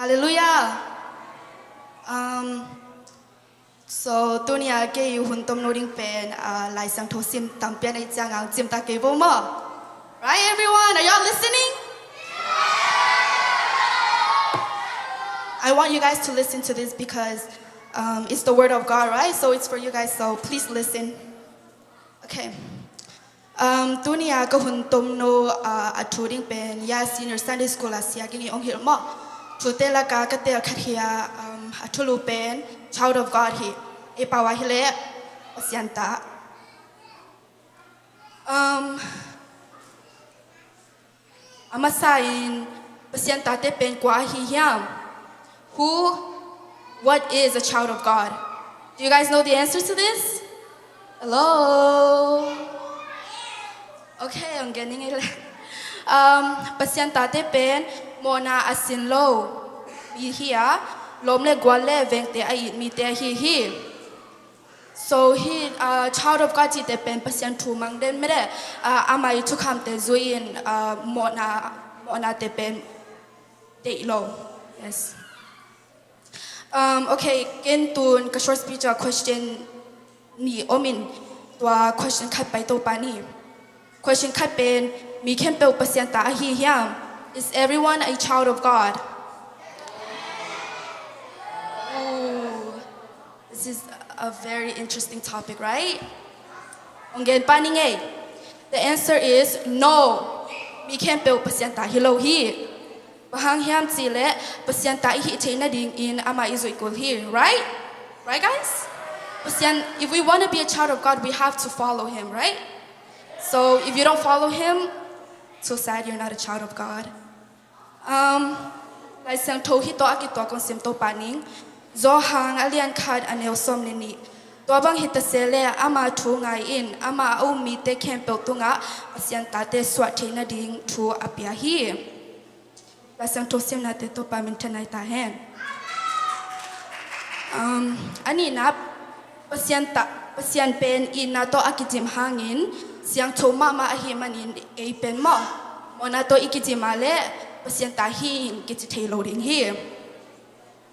Hallelujah. Um, so, tuni-a kei hun tomno ding pen, uh, Lai Siangtho sim tam pian ahih ciangin cimtak kei vo maw. Right, everyone? Are y'all listening? I want you guys to listen to this because, um, it's the word of God, right? So it's for you guys, so please listen. Okay. Um, tuni-a ka hun tomno, uh, a thu ding pen, ya, senior Sunday school a sia Ging in hong hilh maw. Thute laka ka tel khat hi a, um, a thulu pen Child of God hi. Ei pau a hileh Pasian ta. Um, a masa in Pasian tate pen kua ahi hiam? Who, what is a child of God? Do you guys know the answer to this? Hello? Okay, I'm getting it. Um, Pasian tate pen mawhna a sin lo mi hi a, lawm le gual le vengte a it mite ahi hi. So hih, uh, Child of God cihte pen Pasian thu mang den mede, uh, amah i thukhamte zui-in, uh, mawhna, mawhnate pen deih lo. Yes. Um, okay, ken tun ka short speech ah question nih om in, tua question khat pai to pah ni. Question khat pen, mi khempeuh Pasian ta ahi hiam? Is everyone a child of God? Ooh, this is a very interesting topic, right? Hong gen pah ning ei. The answer is no. Mi khempeuh Pasian ta hi lo hi. Bang hang hiam cih leh Pasian ta i hih theih nadingin amah i zuih kul hi, right? Right, guys? Pasian, if we want to be a child of God, we have to follow Him, right? So if you don't follow Him, so sad, you're not a child of God. Um, Lai Siangtho hih tawh a kituak kong sim to pah ning. Johan a lian khat a neu sawm le nih. Tua bang hi ta se leh ama thu ngai in, ama a um mite khempeuh tungah Pasian tate suah theih nading thu a pia hi. Lai Siangtho simnate Topa minthanna hi ta hen. Um, a nihna, Pasian ta, Pasian pen itna tawh a kicim hangin siangtho mahmah ahih manin ei pen maw, mawhna tawh i kidim a leh Pasian ta hi in kici thei lo ding hi.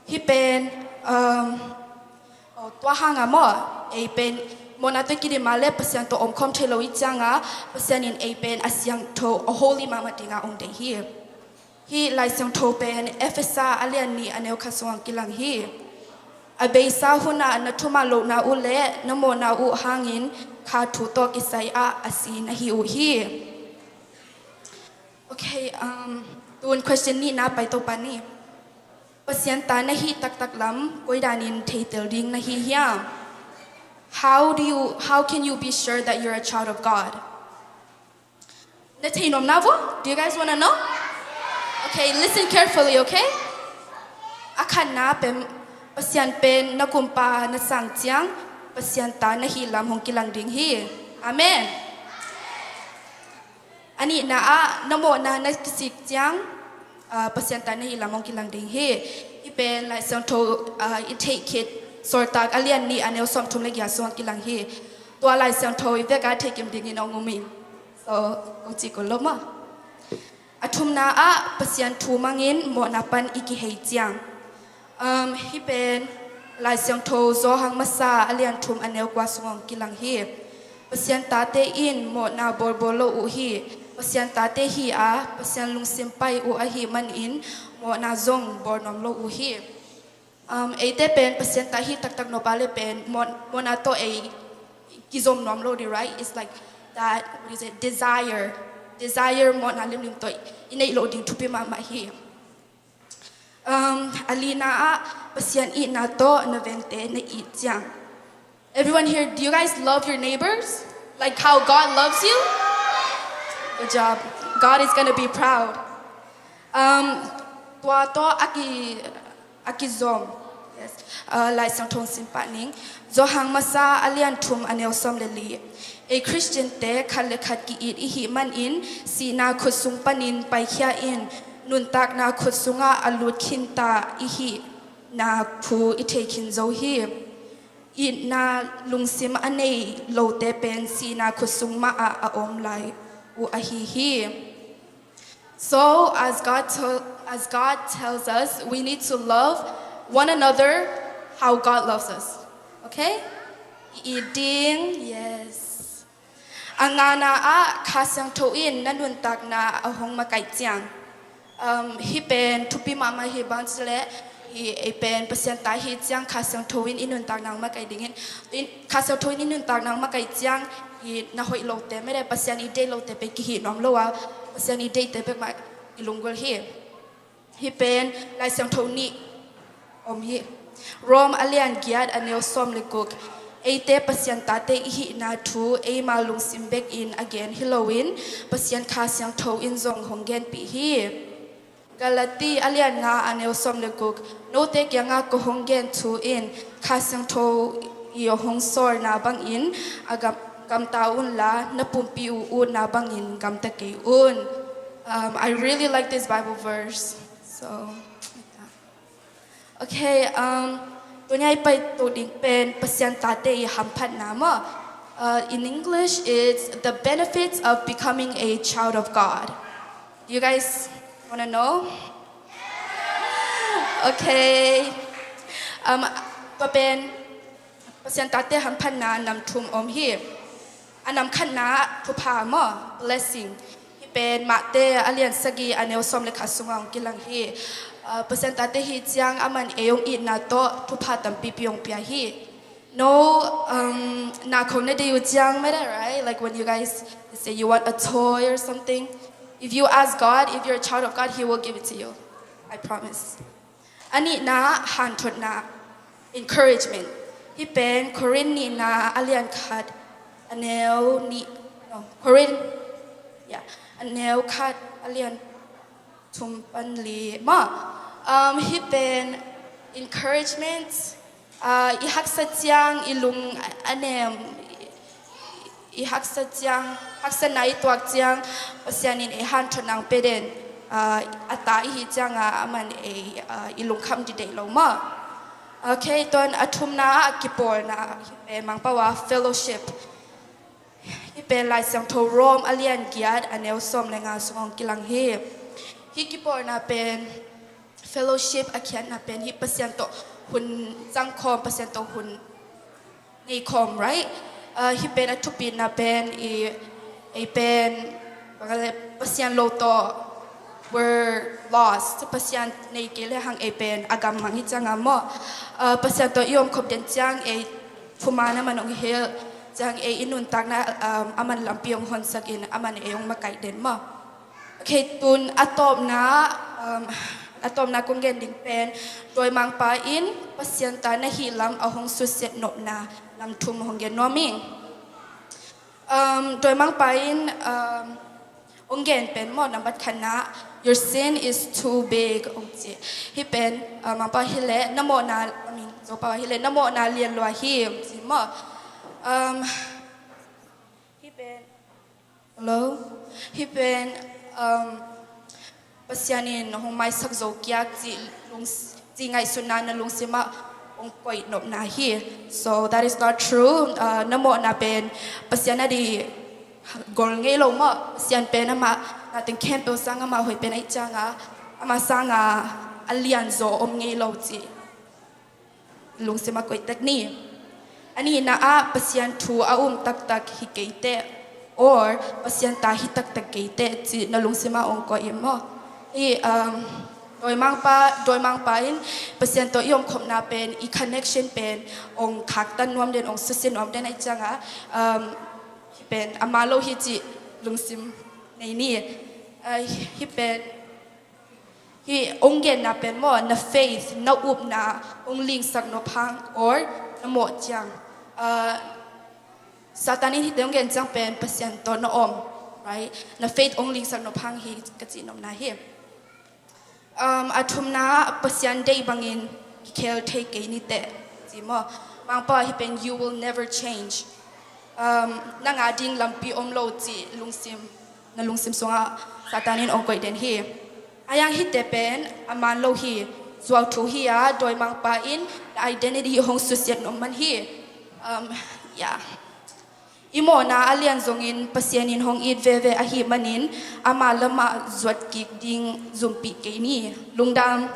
Hih pen, um, oh, tua hangah maw, ei pen mawhna tawh i kidim a leh Pasian tawh omkhawm thei lo i ciangah, Pasian in ei pen a siangtho, a holy mahmah dingah hong deih hi. Hih Lai Siangtho pen Efesa a lian nih a neu khat sungah kilang hi. A beisa hunah na thuman lohna uh leh na mawhna uh hangin kha thu tawh kisai ah a si na hi uh hi. Okay, um, tun question nihna pai to pah ni. Pasian ta na hih taktak lam koi danin theitel ding na hi hiam? How do you, how can you be sure that you're a child of God? Na thei nuam na vo? Do you guys wanna know? Okay, listen carefully, okay? A khatna pen, Pasian pen na kumpa na sang ciang, Pasian ta na hih lam hong kilang ding hi. Amen. A nihna ah na mawhna na kisik ciang, ah, Pasian ta na hih lam hong kilang ding hi. Hih pen Lai Siangtho, ah, i theih khit Sawltak a lian nih a neu sawmthum le giat sung hong kilang hi. Tua Lai Siangtho i vek a theih kim dingin hong um ing. So, kong ci kul lo maw. A thumna ah Pasian thu mangin mawhna pan i kihei ciang. Um, hih pen Lai Siangtho Johan Masa a lian thum a neu kua sung hong kilang hi. Pasian tate in mawhna bawlbawl lo uh hi. Pasian tate hi a, Pasian lungsim pai uh ahih manin mawhna zong bawl nuam lo uh hi. Um, eite pen Pasian ta hi taktak nop a leh pen mawh-, mawhna tawh ei kizom nuam lo ding, right? It's like that, what is it, desire. Desire, mawhna limlim tawh i neih loh ding thupi mahmah hi. Um, a lina ah Pasian itna tawh na vengte na it ciang. Everyone here, do you guys love your neighbors? Like how God loves you? Good job. God is gonna be proud. Um, tua tawh a ki, a kizom. Yes. Uh, Lai Siangtho sim pah ning. Johan Masa a lian thum a neu sawm le li. Ei Khristiante khat le khat ki-it i hih manin sihna khut sung panin paikhia in, nuntakna khut sungah a lut khinta i hihna thu i thei khin zo hi. Itna lungsim a nei lote pen sihna khut sung mah ah a om lai uh ahi hi. So, as God, tell, as God tells us, we need to love one another how God loves us. Okay? I it ding, yes. A ngana ah Kha Siangtho in na nuntakna a hong makaih ciang. Um, hih pen thupi mahmah hi bang cileh, hih ei pen Pasian ta hi ciang Kha Siangtho in i nuntakna hong makaih dingin, in, Kha Siangtho in i nuntakna hong makaih ciang, hih na hoih lote, mede Pasian i deih lote pen kihih nuam lo a, Pasian i deihte bek mah i lunggulh hi. Hih pen Lai Siangtho nih om hi. Rom a lian giat a neu sawm le guk. Eite Pasian tate i hihna thu eima lungsim bekin a gen hi loin Pasian Kha Siangtho in zong hong genpih hi. Galati a lian nga a neu sawm le guk. Note kiangah ka hong gen thu in Kha Siangtho i hong sawlna bangin a gam, gamta unla na pumpi uh utna bangin gamta kei un. Um, I really like this Bible verse. So, okay, um, tuni a i paito ding pen Pasian tate i hamphatna maw. Uh, in English, it's the benefits of becoming a child of God. Do you guys wanna know? Okay. Um, tua pen Pasian tate hamphatna nam thum om hi. A nam khatna thupha maw, blessing. Hih pen Mate a lian sagih a neu sawm le khat sungah hong kilang hi. Uh, Pasian tate hi ciang aman ei hong itna tawh thupha tampipi hong pia hi. No, um, na khong na deih uh ciang mede, right? Like when you guys say you want a toy or something. If you ask God, if you're a child of God, He will give it to you. I promise. A nihna, hanthotna, encouragement. Hih pen Korin nihna a lian khat a neu nih, no, Korin, yeah, a neu khat a lian thum pan li maw. Um, hih pen encouragement, uh, i haksa ciang i lung a nem, i haksa ciang, haksatna i tuak ciang Pasian in ei hanthotna hong pia den, uh, a ta i hih ciangah aman ei, uh, i lungkham dih deih lo maw. Okay, tua a thumna ah kipawlna, hih pen Mangpau a fellowship. Hih pen Lai Siangtho Rom a lian giat a neu sawm le nga sungah hong kilang hi. Hih kipawlna pen fellowship a khiatna pen hih Pasian tawh hun zangkhawm, Pasian tawh hun neikhawm, right? Uh, hih pen a thupitna pen i, ei pen, bang a le, Pasian lo tawh we're lost. Pasian nei kei le hang ei pen a gam mang hi ciangah maw. Uh, Pasian tawh i omkhop den ciang ei thuman aman hong hilh ciang ei i nuntakna, um, aman lampi hong honsak in aman ei hong makaih den maw. Okay, tun a tawpna, um, a tawpna kong gen ding pen dawimangpa in Pasian ta na hih lam a hong susia nopna nam thum hong gen nuam ing. Um, dawimangpa in, um, Hong gen pen maw, nambat khatna, "Your sin is too big," hong ci. Hih pen, ah, Mangpau hileh na mawhna, I mean, Zopau hileh na mawhna lian lua hi, hong ci maw. Um, hih pen, hello? Hih pen, um, Pasian in hong maisak zo kiak cih lung, cih ngaihsutna na lungsimah hong koih nopna hi. So that is not true. Uh, na mawhna pen Pasian a di gol ngei lo maw. Pasian pen amah na teng khempeuh sang amah hoih pen ahih cianga, amah sanga a lianzaw om ngei lo cih lungsim a koih tek ni. A nihna ah Pasian thu a um taktak hi kei teh, or Pasian ta hi taktak kei teh cih na lungsim ah hong koih in maw. Hih, um, dawimangpa, dawimangpa in Pasian tawh i omkhopna pen, i connection pen hong khaktan nuam den, hong susia nuam den ahih cianga, um, hih pen a man lo hi cih lungsim nei ni. Uh, hih pen, hih hong genna pen maw, na faith, na upna hong lingsak nop hang, or na mawh ciang. Ah, Satan in hihte hong gen ciang pen Pasian tawh na om, right? Na faith hong lingsak nop hang hi ka cih nopna hi. Um, a thumna, Pasian deih bangin kikhel thei kei ni teh, ci maw. Mangpau ah hih pen, "You will never change." Um, nang a ding lampi om lo cih lungsim, na lungsim sungah Satan in hong koih den hi. Ahi hang hihte pen a man lo hi. Zuauthu hi a, dawimangpa in na identity hong susiat nuam man hi. Um, yeah. I mawhna a lian zongin Pasian in hong it veve ahih manin, ama lamah zuat kik ding zumpih kei ni. Lungdam.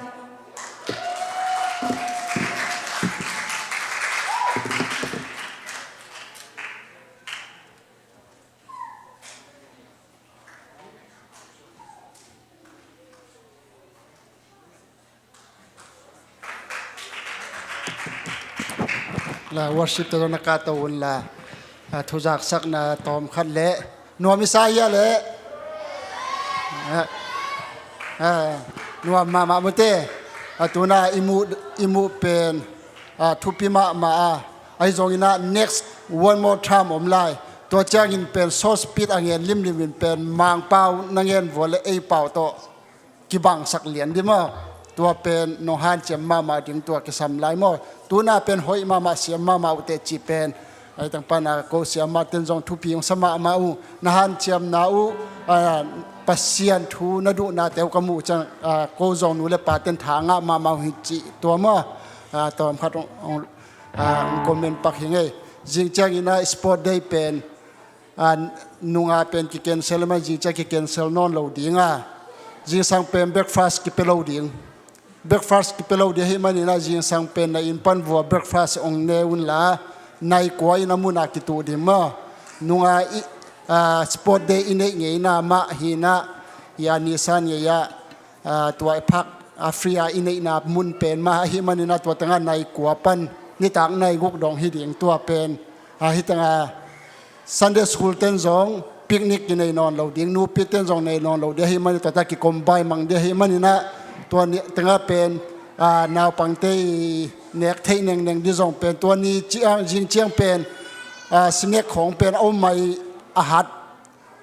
La worship te zong na kahto un la. Ah, thuzaksakna tawm khat le nuam i sa hia le. Ah, ah, nuam mahmah mute. Ah, tuna i muh, i muh pen, ah, thupi mahmah a. Ahi zongin ah next one more time om lai. Tua ciangin pen Sawlpit a ngen limlim in pen Mangpau na ngen vua le ei pau tawh kibangsak lian ding maw. Tua pen nong hanciam mahmah ding tua kisam lai maw. Tuna pen hoih mahmah siam mahmah uh teh cih pen, ahi tangpan a ko siamah ten zong thupi hong sa mahmah uh. Na hanciamna uh, ah, Pasian thu na duhnate uh ka muh ciang, ah, ko zong nu le pa ten tha ngah mahmah uh hi cih tua maw. Ah, tawm khat hong, hong, ah, hong comment pak hi ngei. Zing ciangin ah sport day pen, ah, nunga pen ki-cancel, ama zing ciang ki-cancel nawn lo ding a. Zingsang pen breakfast kipia lo ding. Breakfast kipia lo ding ahih manin ah zingsang pen na inn pan vua breakfast hong ne un la, nai kua in a mun a kituh ding maw. Nunga i, ah, sport day i neih ngeina mah hi in ah, i a nisan ngei ah, ah, tua i phak, ah, free a i neihna mun pen mah ahih manin ah tua tengah nai kua pan nitak nai guk dong hi ding tua pen. Ah, hih tengah Sunday school ten zong picnic kinei nawn lo ding, nupi ten zong nei nawn lo ding ahih manin tua ta kikombai mang ding ahih manin ah tua ni tengah pen, ah, naupangte i nek theih nengneng ding zong pen tua ni ciang, zing ciang pen, ah, snack khawng pen a om mai a hat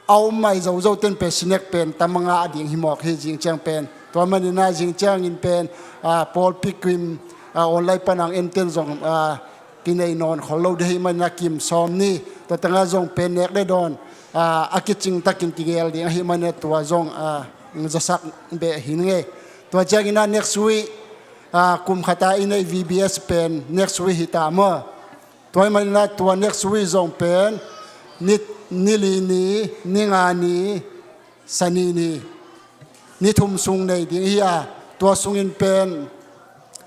a om mai zozo ten pen snack pen tam a ngah ding hi mawk hi zing ciang pen. Tua manin ah zing ciangin pen, ah, pawlpi kim, ah, online pan ang en ten zong, ah, kinei nawn khol lo ding ahih manin ah kim sawm ni. Tua tengah zong pen nek le dawn, ah, a kicing takin kigel ding ahih manin ah tua zong, ah, zasak beh hi ngei. Tua ciangin ah next week, ah, kum khat a i neih V B S pen next week hi ta maw. Tua ahih manin ah tua next week zong pen ni, ni li ni, ni nga ni, Sani ni, ni thum sung nei ding hi a, tua sungin pen,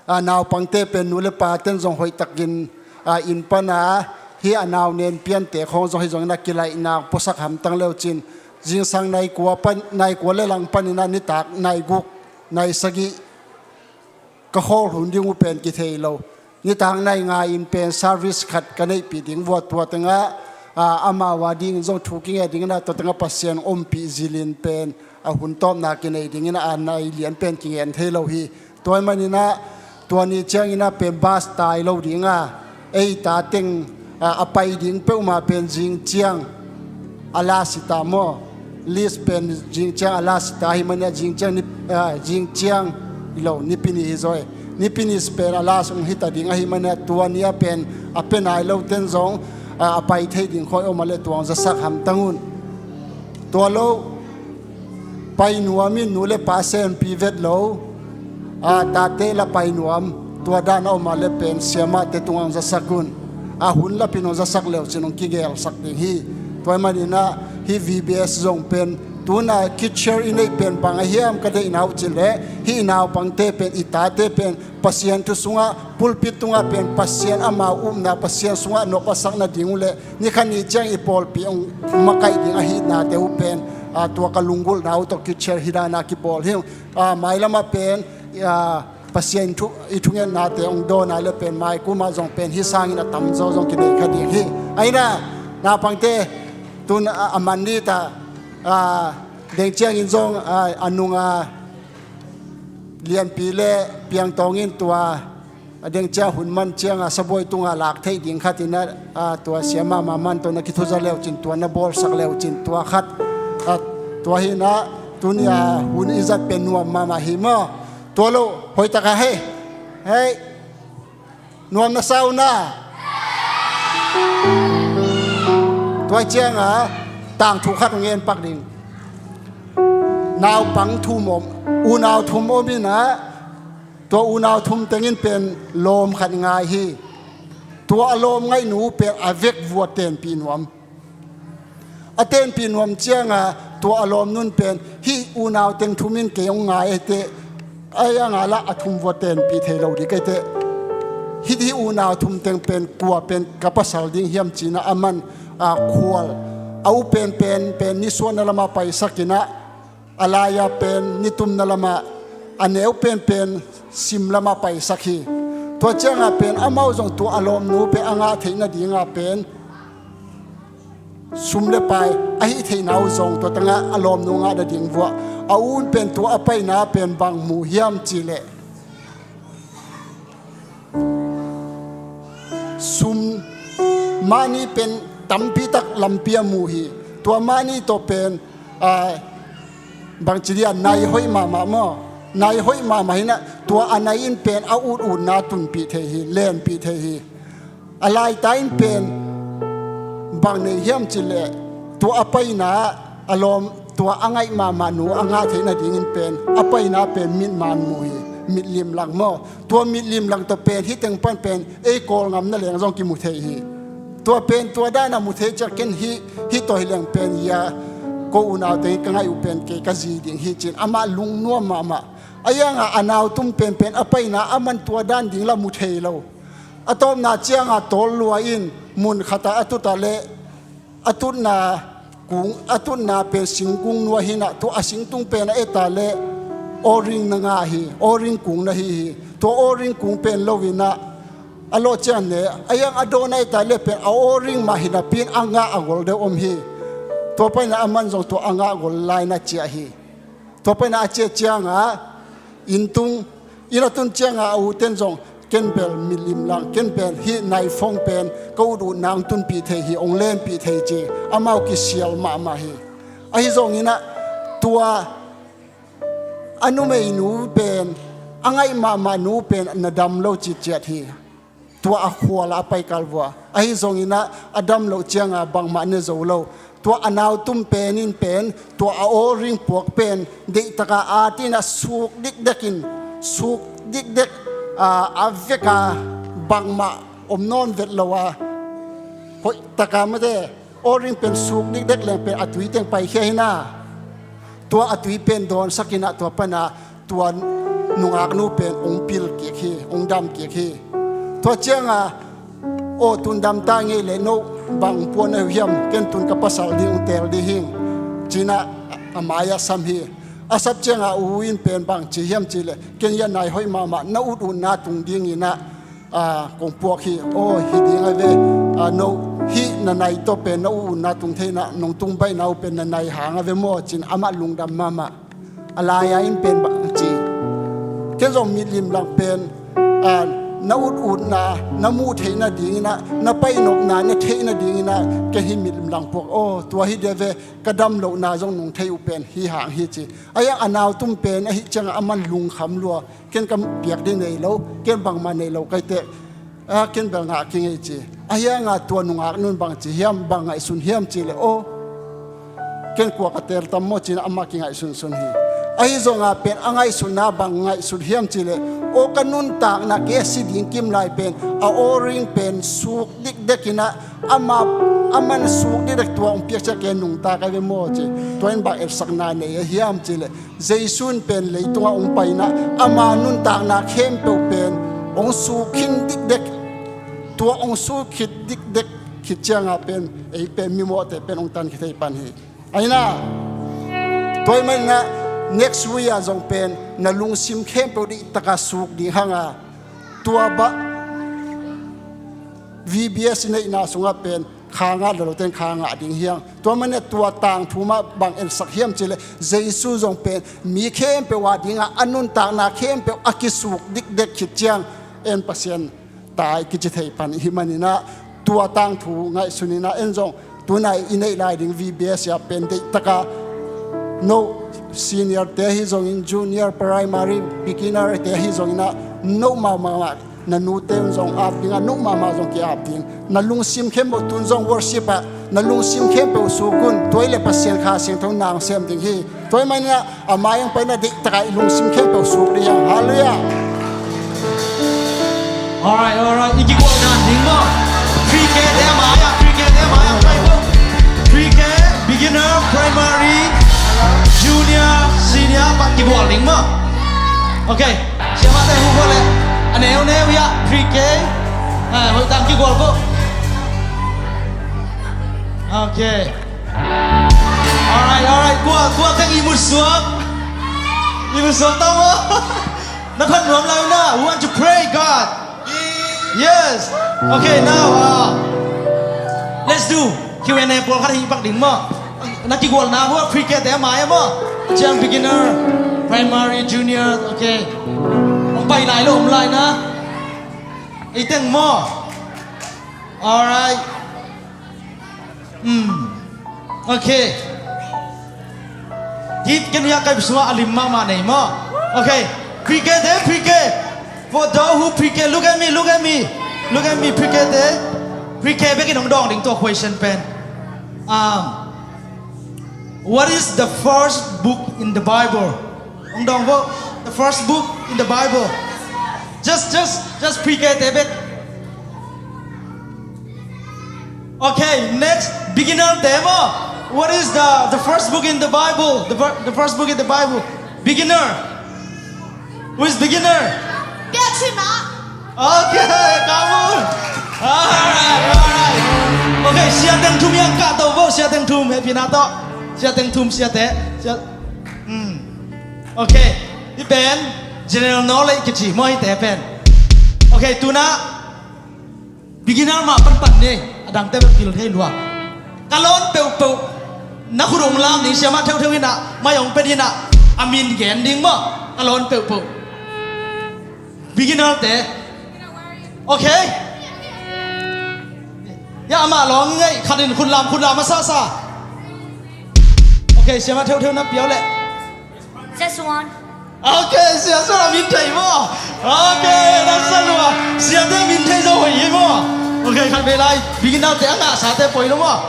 ah, naupangte pen nu le pa ten zong hoihtakin, ah, inn pan a, hih a nau nen piante khawng zong hi zongin a kilaihna puasak hamtang leu cin, zingsang nai kua pan, nai kua le lang panin a nitak nai guk, nai sagih ka khawl hun ding uh pen kithei lo. Nitak nai nga in pen service khat ka neihpih ding vua tua tengah, ah, amau a dingin zong thu kinge dingin ah tua tengah Pasian ompih zilin pen a hun tawpna kinei dingin ah nai lian pen kingen thei lo hi. Tua ahih manin ah tua ni ciangin ah pen bus tai lo ding a, ei ta teng, ah, a pai ding peuhmah pen zing ciang a last hi ta maw. List pen zingciang a last ta hi mania, zingciang ni, ah, zingciang lo, Nipi ni hi zaw e. Nipi ni pen a last ung hita ding ahi mania, tua nia pen a pia nai lo ten zong, ah, a pai thei ding khoi om a leh tua ong zasak hamtang un. Tua lo, pai nuam in, nu le pa senpi vet lo, ah, tate la pai nuam, tua dan a om a leh pen siamahte tungah ong zasak un. A hun lapin ong zasak leucin ong kigelsak ding hi. Tua hi maninah hih V B S zong pen tuna kitcher i neih pen bang a hiam ka deihna uh cileh, hih i naupangte pen, i tate pen Pasian thu sungah, pulpit tungah pen Pasian amau upna, Pasian sungah nop a sak nading uh leh ni khat ni ciang i pawlpi ong makaih ding ahihnate uh pen, ah, tua ka lunggulhna uh tawh kitcher hi dana kibawl hi. Ah, mailamah pen, ah, Pasian thu, i thungetnate ong dawn a leh pen mai kumah zong pen hih sangin a tamzaw zong kinei kha ding hi. Aina, naupangte, tun a, a man ni ta, ah, deng ciangin zong, ah, a nunga Lianpi le Piangtawng in tua a deng ciang hun man cianga sabuai tunga lak theih ding khat inah, ah, tua siamah mahmah tawh na kithuza leucin, tua na bawlsak leucin, tua khat, ah, tua hinah tunia hun i zat pen nuam mahmah hi maw? Tua lo, hoih taka hei, hei, nuam na sa uh na. Tua cianga tangthu khat ong en pak ding. Naupang thum om, unau thum om inah, tua unau thum tengin pen lawm khat ngai hi. Tua a lawm ngaihnu pen a vek vua tenpih nuam. A tenpih nuam cianga tua a lawmnu in pen, hih unau teng thum in kei ong ngai a hi teh, a hianga lah a thum vua tenpih thei lo ding ka hi teh, hih, hih unau thum teng pen kua pen ka pasal ding hiam cinah aman, ah, khual. A u penpen pen nisuahna lamah paisak inah, a lai-a pen nitumna lamah, a neu penpen sim lamah paisak hi. Tua cianga pen amau zong tua a lawmnu pen a ngah theih nadinga pen sum le pai a hih theihna uh zong tua tangah a lawmnu ngah nading vuah. A u in pen tua a paina pen bang mu hiam cihleh, sum, mahni pen tampi tak lampi a mu hi. Tua mahni tawh pen, ah, bangci dia, nai hoih mahmah maw? Nai hoih mahmah hinah, tua a nai in pen a ut utna tunpih thei hi, lenpih thei hi. A laita in pen bang nei hiam cihleh, tua a paina a lawm, tua a ngaih mahmah nu a ngah theih nadingin pen a paina pen mitman mu hi, mitlim lang maw? Tua mitlim lang tawh pen hih teng pan pen ei Kawlngam na leng zong kimu thei hi. Tua pen tua dana mu thei ciang ken hih, hih tawh hi leng pen ia ko unau teng ka ngaih uh pen kei ka zi ding hi cin amah lungnuam mahmah. A hianga a nautum penpen a paina aman tua dan ding lah mu thei lo. A tawpna cianga tawl lua in mun khatah a tutah leh, a tutna kung, a tutna pen singkung nuai hinah, tua a singtung pen a eta leh O-ring na ngah hi, O-ring kung na hi hi. Tua O-ring kung pen lo inah a lawh ciang ne, a hiang a dawn a eta leh pen a O-ring mah hinapi in a ngah a gol deuh om hi. Tua paina aman zong tua a ngah gol lai na ciah hi. Tua paina a ciah cianga inn tung, inn a tun cianga a u ten zong, ken bel mitlim lang, ken bel hih naifong pen ka ut ut nang tunpih thei hi, ong lenpih thei ci, amau kisial mahmah hi. Ahi zonginah tua a numeinu pen, a ngaih mahmah nu pen na dam lo ciciat hi. Tua a khual a paikal vua. Ahi zonginah a dam loh cianga bangmah ne zo lo. Tua a nautum pen in pen, tua a O-ring puak pen deihtaka atinah suk dikdekin, suk dikdek, a, a veka bangmah om nawn vet lo a, hoihtaka mate, O-ring pen suk dikdek leng pen a tui teng paikhia hina. Tua a tui pen dawnsak inah tua pana tua nungaknu pen ong pil kik hi, ong dam kik hi. Tua cianga, aw, tun dam ta ngei leh no bang puan a hiam, ken tun ka pasal ding ong teel ding hing, cinah a mai-ah sam hi. A sap cianga u in pen bang ci hiam cihleh, ken ia nai hoih mahmah na ut utna tung dinginah, a, kong puak hi. Aw, hi ding a ve, a, no hih na nai tawh pen na ut utna tung thei inah nong tung baihna uh pen na nai hang a ve maw, cin amah lungdam mahmah. A lai-a in pen bang ci, ken zong mitlim lang pen, a, na ut utna na muh theih nadingin ah, na painopna na theih nadingin ah, ken hih milim langpuak aw, tua hi dia ve, ka dam lohna zong nung thei uh pen hih hang hi ci. A hiang a nautum pen ahih ciangah aman lungkham lua, ken ka piak ding nei lo, ken bangmah nei lo kai teh, a ken bel ngah kingei ci. A hiangah tua nungak nun bang ci hiam, bang ngaihsun hiam ci leh, aw, ken kua ka tel tam maw ci-in amah kingaihsunsun hi. Ahi zongah pen a ngaihsutna bang ngaihsut hiam ci leh, aw, ka nuntakna kei a si ding kim lai pen a aw ring pen suk dikdek in ah, ama, aman suk dikdek tua hong piak ciang kei nungta ka ve maw ci. Tua in bang etsakna nei a hiam ci leh, Jesu in pen leitungah hong pai in ah, ama nuntakna khempeuh pen hong suk khin dikdek. Tua hong suk khit dikdek khit ciangah pen ei pen mimawhte pen hong tan khia thei pan hi. Ahi na, tua ahih manin ah next week ah zong pen na lungsim khempeuh deihtaka suk ding hang a, tua bah V B S i neihna sungah pen kha ngah lo lote in kha ngah ding hi hang. Tua manin ah tua tangthu mah bang ensak hiam ci leh, Jesu zong pen mi khempeuh a dingah a nuntakna khempeuh a kisuk dikdek khit ciang en Pasian ta i kici thei pan i hih manin ah, tua tangthu ngaihsun in ah, en zong tunai i neih lai ding V B S ah pen deihtaka, no senior te ahi zongin, junior, primary, beginner te ahi zongin ah, no mahmah, na nute un zong ap ding a, no mahmah zong ki-ap ding. Na lungsim khempeuh tun zong worship ah na lungsim khempeuh suk un, tua hi leh Pasian Kha Siangtho in na hong sem ding hi. Tua ahih manin ah a mai hong pai in ah deihtaka i lungsim khempeuh suk ding hi hang. Halleluiah. Alright, alright. I kigualna ding maw? Pre-K te a mai ah, Pre-K te a mai ah, try ko. Pre-K, beginner, primary, junior, senior, pat kigual ding maw? Okay. Siamahte hu ko leh. A neuneu hi ah, Pre-K. Ah, hoih tak kigual ko. Okay. Alright, alright. Kua, kua teng ihmut suak. Ihmut suak ta maw? Na phat nuam lai uh na. We want to pray God. Yes. Okay, now, uh, let's do Q and A pawlkhat hi pak ding maw. Na kigualna uh, Pre-K te a mai ah maw. Ciang beginner, primary, junior, okay. Hong pai nai lo om lai na. Ei teng maw. Alright. Hmm. Okay. Hih Kenya kai sungah a lim mahmah nei maw? Okay. Pre-K te, Pre-K. For those who Pre-K, look at me, look at me. Look at me, Pre-K te. Pre-K bekin hong dawng ding tua question pen. Um, what is the first book in the Bible? Hong dawng vo. The first book in the Bible. Just, just, just Pre-K te bek. Okay, next, beginner te maw. What is the, the first book in the Bible? The, fir- the first book in the Bible. Beginner. Who is beginner? Piaksima. Okay, come on. Alright, alright. Okay, Sia Teng Thum yang ka to bo, Sia Teng Thum, happy na to. Sia Teng Thum, Sia Te. Sia, hmm. Okay. Hih pen general knowledge kici maw, hih te pen. Okay, tuna beginner mah panpan ni, a dangte bek pil thei lua. Ka lawn peuhpeuh na khut hong lam ni, siamah theuhtheuh in ah, mai hong pia in ah, a min gen ding maw. Ka lawn peuhpeuh. Beginner te. Okay. Ya, amah lawng ngei, khat in khut lam, khut lam a sasa. Okay, siamah theuhtheuh na piau leh. Just one. Okay, Sia Suan a min thei maw? Okay, na sa lua. Sia te min thei zo hoih hi maw? Okay, khat vei lai. Beginner te a ngahsa te poi lo maw?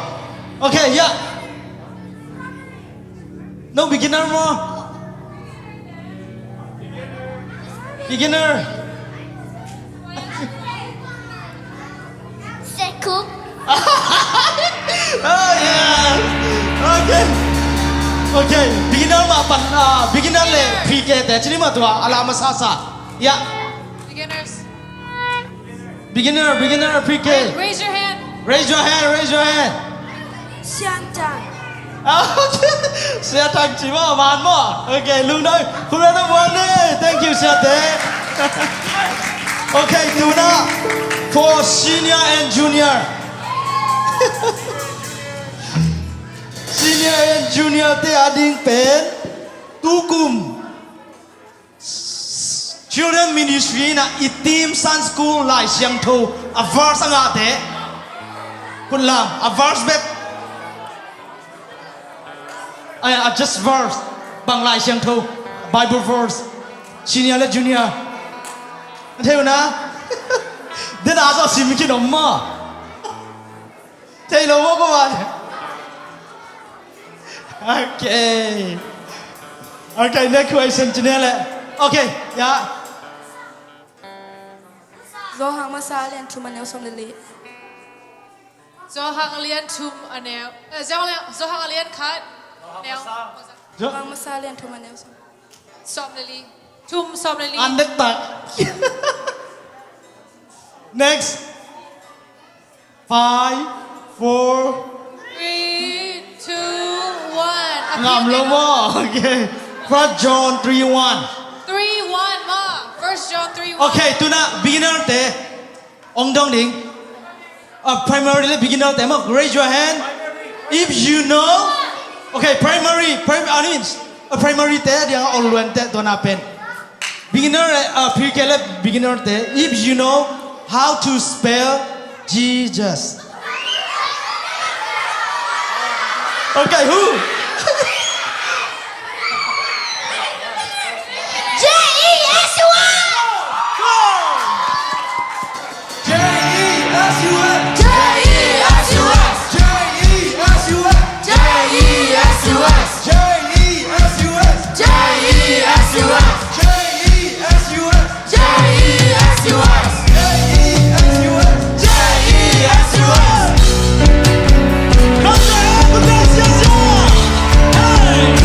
Okay, ya. No beginner maw? Beginner. Seku. Oh, yes. Okay. Okay. Beginner mah pan, ah, beginner le Pre-K te cini mah tua a la masa sa. Ya. Beginners. Beginner, beginner, Pre-K. Raise your hand. Raise your hand, raise your hand. Sian Tan. Ah, okay. Sia Tang ci maw, man maw. Okay, lungdam. Khut beng na buan ni. Thank you, Sia Te. Okay, tuna for senior and junior. Senior and junior te ading pen tukum Children Ministry in ah i team Sunday School Lai Siangtho a verse a ngahte, kut lam, a verse bek. Ai, a just verse. Bang Lai Siangtho, Bible verse. Senior le junior. Thei uh na? Den a zawh sim khin om maw? Thei lo maw ko a? Okay. Okay, next question, ci ne le. Okay, ya. Johan masa a lian thum a neu sawm le li. Johan a lian thum a neu, eh, Johan, Johan a lian khat a neu. Jo- Johan masa a lian thum a neu sawm. Sawm le li. Thum sawm le li. An dek tak. Next. Five, four. Three, two, one. A ngam lo maw? Okay. First John three one. Three one maw? First John three one. Okay, tu in ah beginner te ong dong ding. Uh, primary le beginner te maw, raise your hand. If you know. Okay, primary, primary, I mean, uh, primary te a diang a ong luan te, tu in ah pen. Beginner, uh, pre-K le beginner te. If you know how to spell Jesus. Okay, who? J E S U S. Go! J E S U S. J E S U S. J E S U S. J E S U S. J E S U S. J E S U S. J E S U S. J E S U S. J E S U S. J E S U S. Come on, put those hands up. Hey!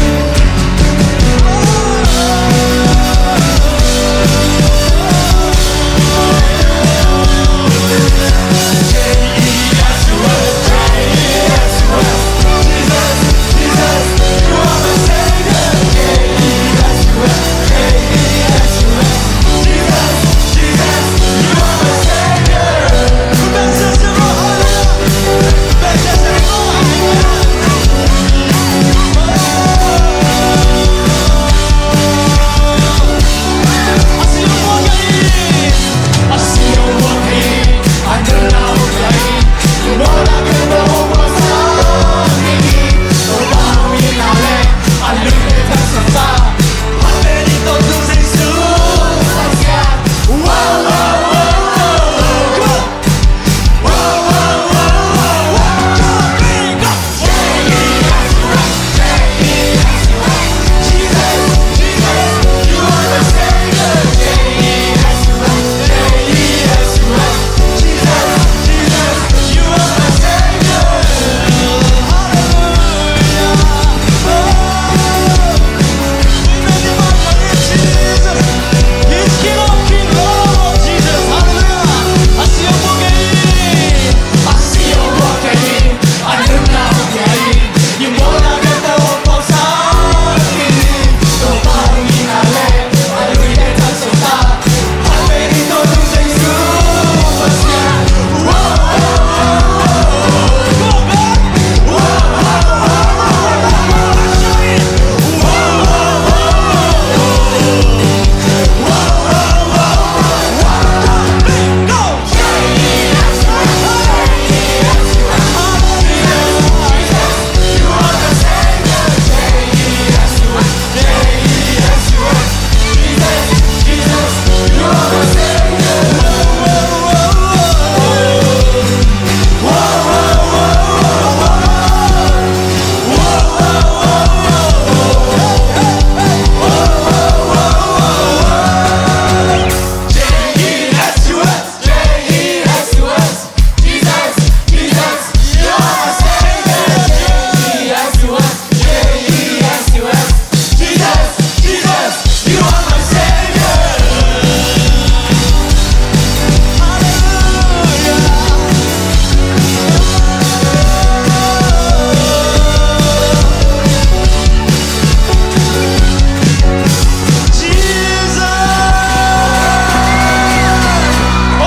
Jesus!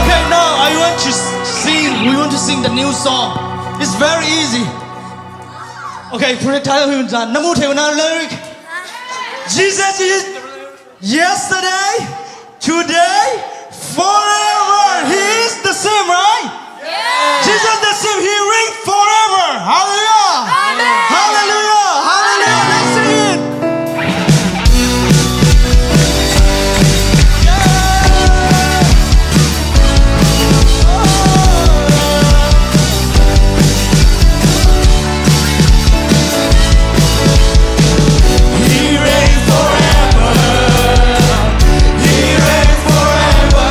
Okay, now I want to s- sing. We want to sing the new song. It's very easy. Okay, put it title. Na mu thei uh na lyric. Jesus is yesterday, Today, forever. He is the same, right? Jesus the same. He reigns forever. Hallelujah. Hallelujah. Hallelujah. Let's sing it. He reigns forever. He reigns forever.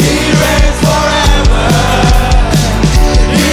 He reigns forever. He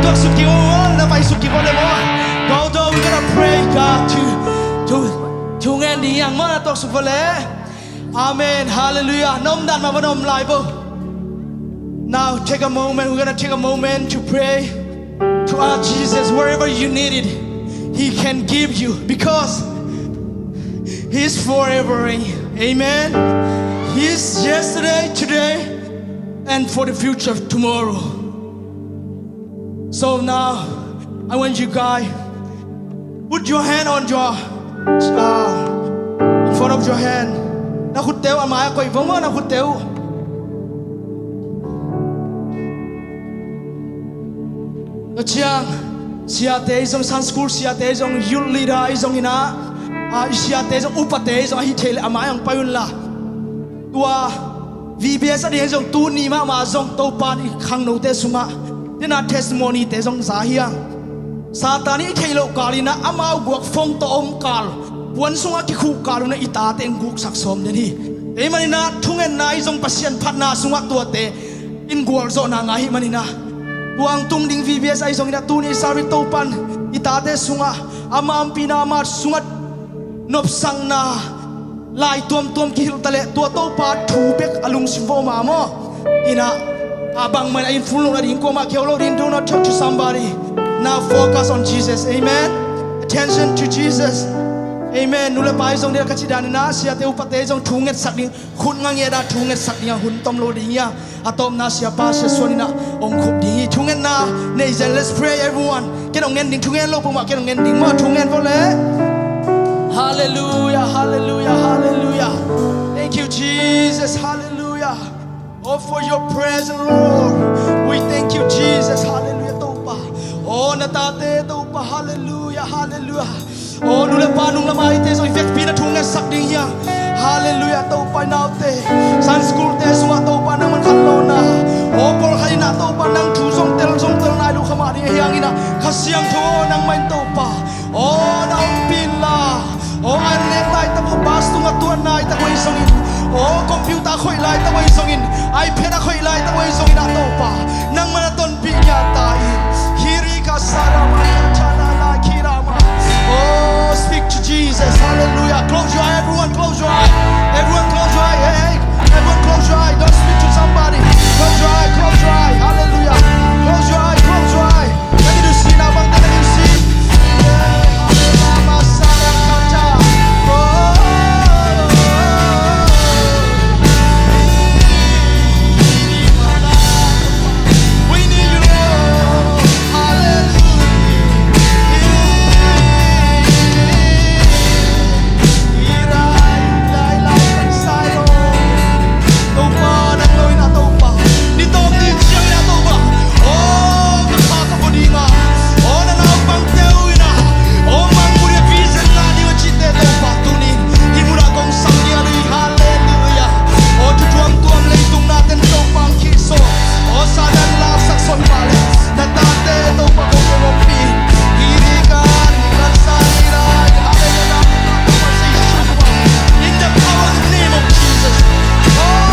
Tuaksuk kik vo, na paisuk kik vo le maw. Go, go, we're gonna pray, God, to, to, to ngen ding hi hang maw, na tuaksuk vo le. Amen. Hallelujah. Na omdan mah va na om lai vo. Now take a moment. We're gonna take a moment to pray, to ask Jesus wherever you need it, He can give you, because He's forever. Amen. He's yesterday, today, and for the future, tomorrow. So now, I want you guys, put your hand on your, uh, in front of your hand. Na khutte uh a mai ah koih vo maw, na khutte uh. Tua ciang, siate ahi zong, Sunday school siate ahi zong, youth leader ahi zongin ah, ah, i siate ahi zong, upate ahi zong, ahi thei leh a mai ah hong pai un la. Tua V B S a ding ahi zong, tuni mahmah zong Topa'n i khangnote sungah, tena testimony-te zong za hi hang. Satan in i theih loh kal in ah, amau guak phone tawh om kal, puan sungah kikhuh kal un ah i tate hong guksak sawm den hi. Tua ahih manin ah thungetna ahi zong, Pasian phatna sungah tuate in gualzawhna ngah ahih manin ah, tua hong tung ding V B S ahi zongin ah, tuni i service Topa'n i tate sungah, ama ompihna, ama sungah nopsakna lai tuamtuam kihilh ta leh, tua Topa thu bek a lungsim va om a maw. In ah, a bangmah in ah, in phone loh nading, kuamah kiho loh ding, do not talk to somebody. Now focus on Jesus. Amen. Attention to Jesus. Amen. Nu le pa ahi zong, ding ka cih dan in ah, siate upate ahi zong thu ngetsak ding, khut nga ngiat a thu ngetsak ding a hun tom lo ding hi a. A tawpna siapa Sia Suan in ah hong khup ding hi. Thungetna nei zen, let's pray everyone. Ken hong ngen ding, thungen lo peuhmah ken hong ngen ding maw, thungen vo le. Hallelujah, hallelujah, hallelujah. Thank you, Jesus, hallelujah. Oh, for your presence, Lord. We thank you, Jesus, hallelujah, Topa. Oh, na tate Topa, hallelujah, hallelujah. Oh, nu le pa nung lam a hite zong i vekpi-in ah thu ngetsak ding hi a. Hallelujah, Topa, i naute, Sunday school-te sungah Topa nangman khanlawhna. Oh, pawlkhat in ah Topa nang thu zong tel, zong tel nai lo kha mah ding ahih hangin ah, Kha Siangtho nangmah in Topa, oh, na ompih inla. Oh, a nek laitak uh, bus tungah tuat laitak uh ahi zongin, oh, computer a khoih laitak uh ahi zongin, iPad a khoih laitak uh ahi zongin ah Topa, nangman a ton pih ngiat ta in. Hirika sarama kachalala kirama. Oh, speak to Jesus. Hallelujah. Close your eye, everyone. Close your eye. Everyone, close your eye. Hey, hey. Everyone, close your eye. Don't speak to somebody. Close your eye. Close your eye. Hallelujah. Close your eye. Close your eye. Let me do see now. Let me do see. Yeah. Hallelujah. Oh. We need you, Lord. Hallelujah. Topa, nang lo in ah Topa. Ni tawm ni ciang in ah Topa. Oh, ka kha ka bu ding a. Oh, na naupangte uh in ah. Oh, mangmuh ding a vision la ding a cihte Topa. Tuni in hih mun ah kong sang ding a, hallelujah. Oh, thu tuamtuam leitung nate'n Topa hong khihsuah. Oh, Satan laksak sawt mah leh, na tate Topa kong ompih. Hih ni kan, ni kan sa ni lai. Hallelujah. In the power of the name of Jesus. Oh.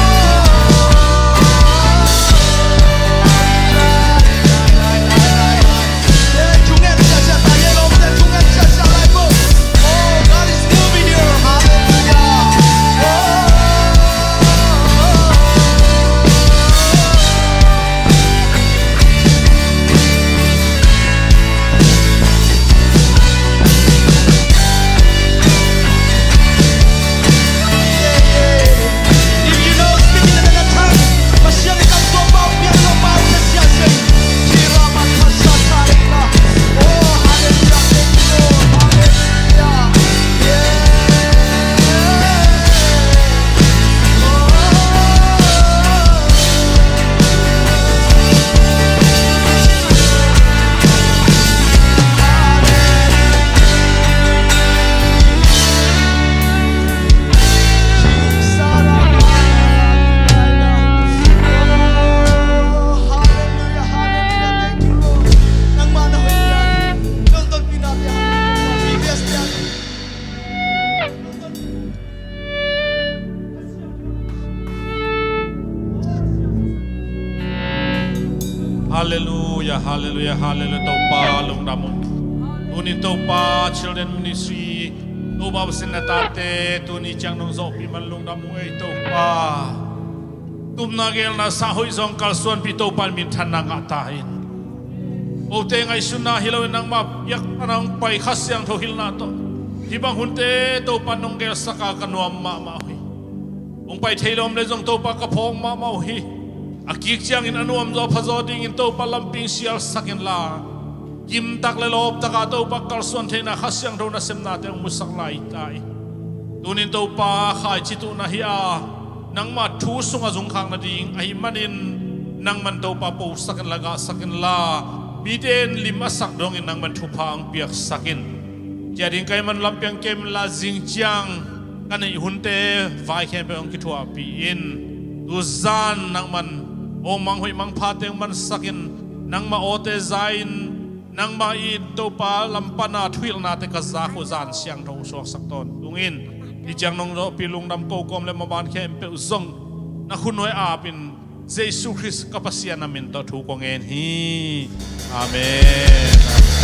Hallelujah. Halleluiah, halleluiah, halleluiah. Topa lungdam ung. Tunin Topa Children Ministry, Topa Pasian na tate tuni ciang nong zawhpih man lungdam ung ei Topa. Tupna gelna sah hoih zong kalsuanpih Topa in minthanna ngah ta in. Kote ngaihsutna hi loin nangmah piakna hong pai Kha Siangtho hilhna tawh hih bang hunte Topa nong gelsak a ka nuam mahmah uh hi. Hong pai thei lo om le zong Topa ka phawk mahmah uh hi. A kik ciangin a nuam zaw pha zaw dingin Topa lamping sialsak inla, kimtak le lawptak a Topa kalsuan theihna Kha Siangtho nasemnate hong musak lai ta in. Tunin Topa khaici tuhna hi a, nangmah thu sungah zungkhak nading ahih manin nangman Topa posak inla gahsak inla, mite in lim a sak dongin nangman thupha hong piaksak in. Cia ding ka hih man lampiang kem inla zing ciang ka neih hunte vai khempeuh hong kithuahpih in. Tuzan nangman hong mang hoih mang phate hong mansak in, nangmah awte za in, nangmah in Topa lam pana thuhilhnate ka zak uh zan siangtho uh suaksak tawntung in. Hih ciang nong zawhpih lungdam ko kawm le maban khempeuh zong na khunuai apin Jesu Khrist ka Pasian a min tawh thu kong ngen hi. Amen.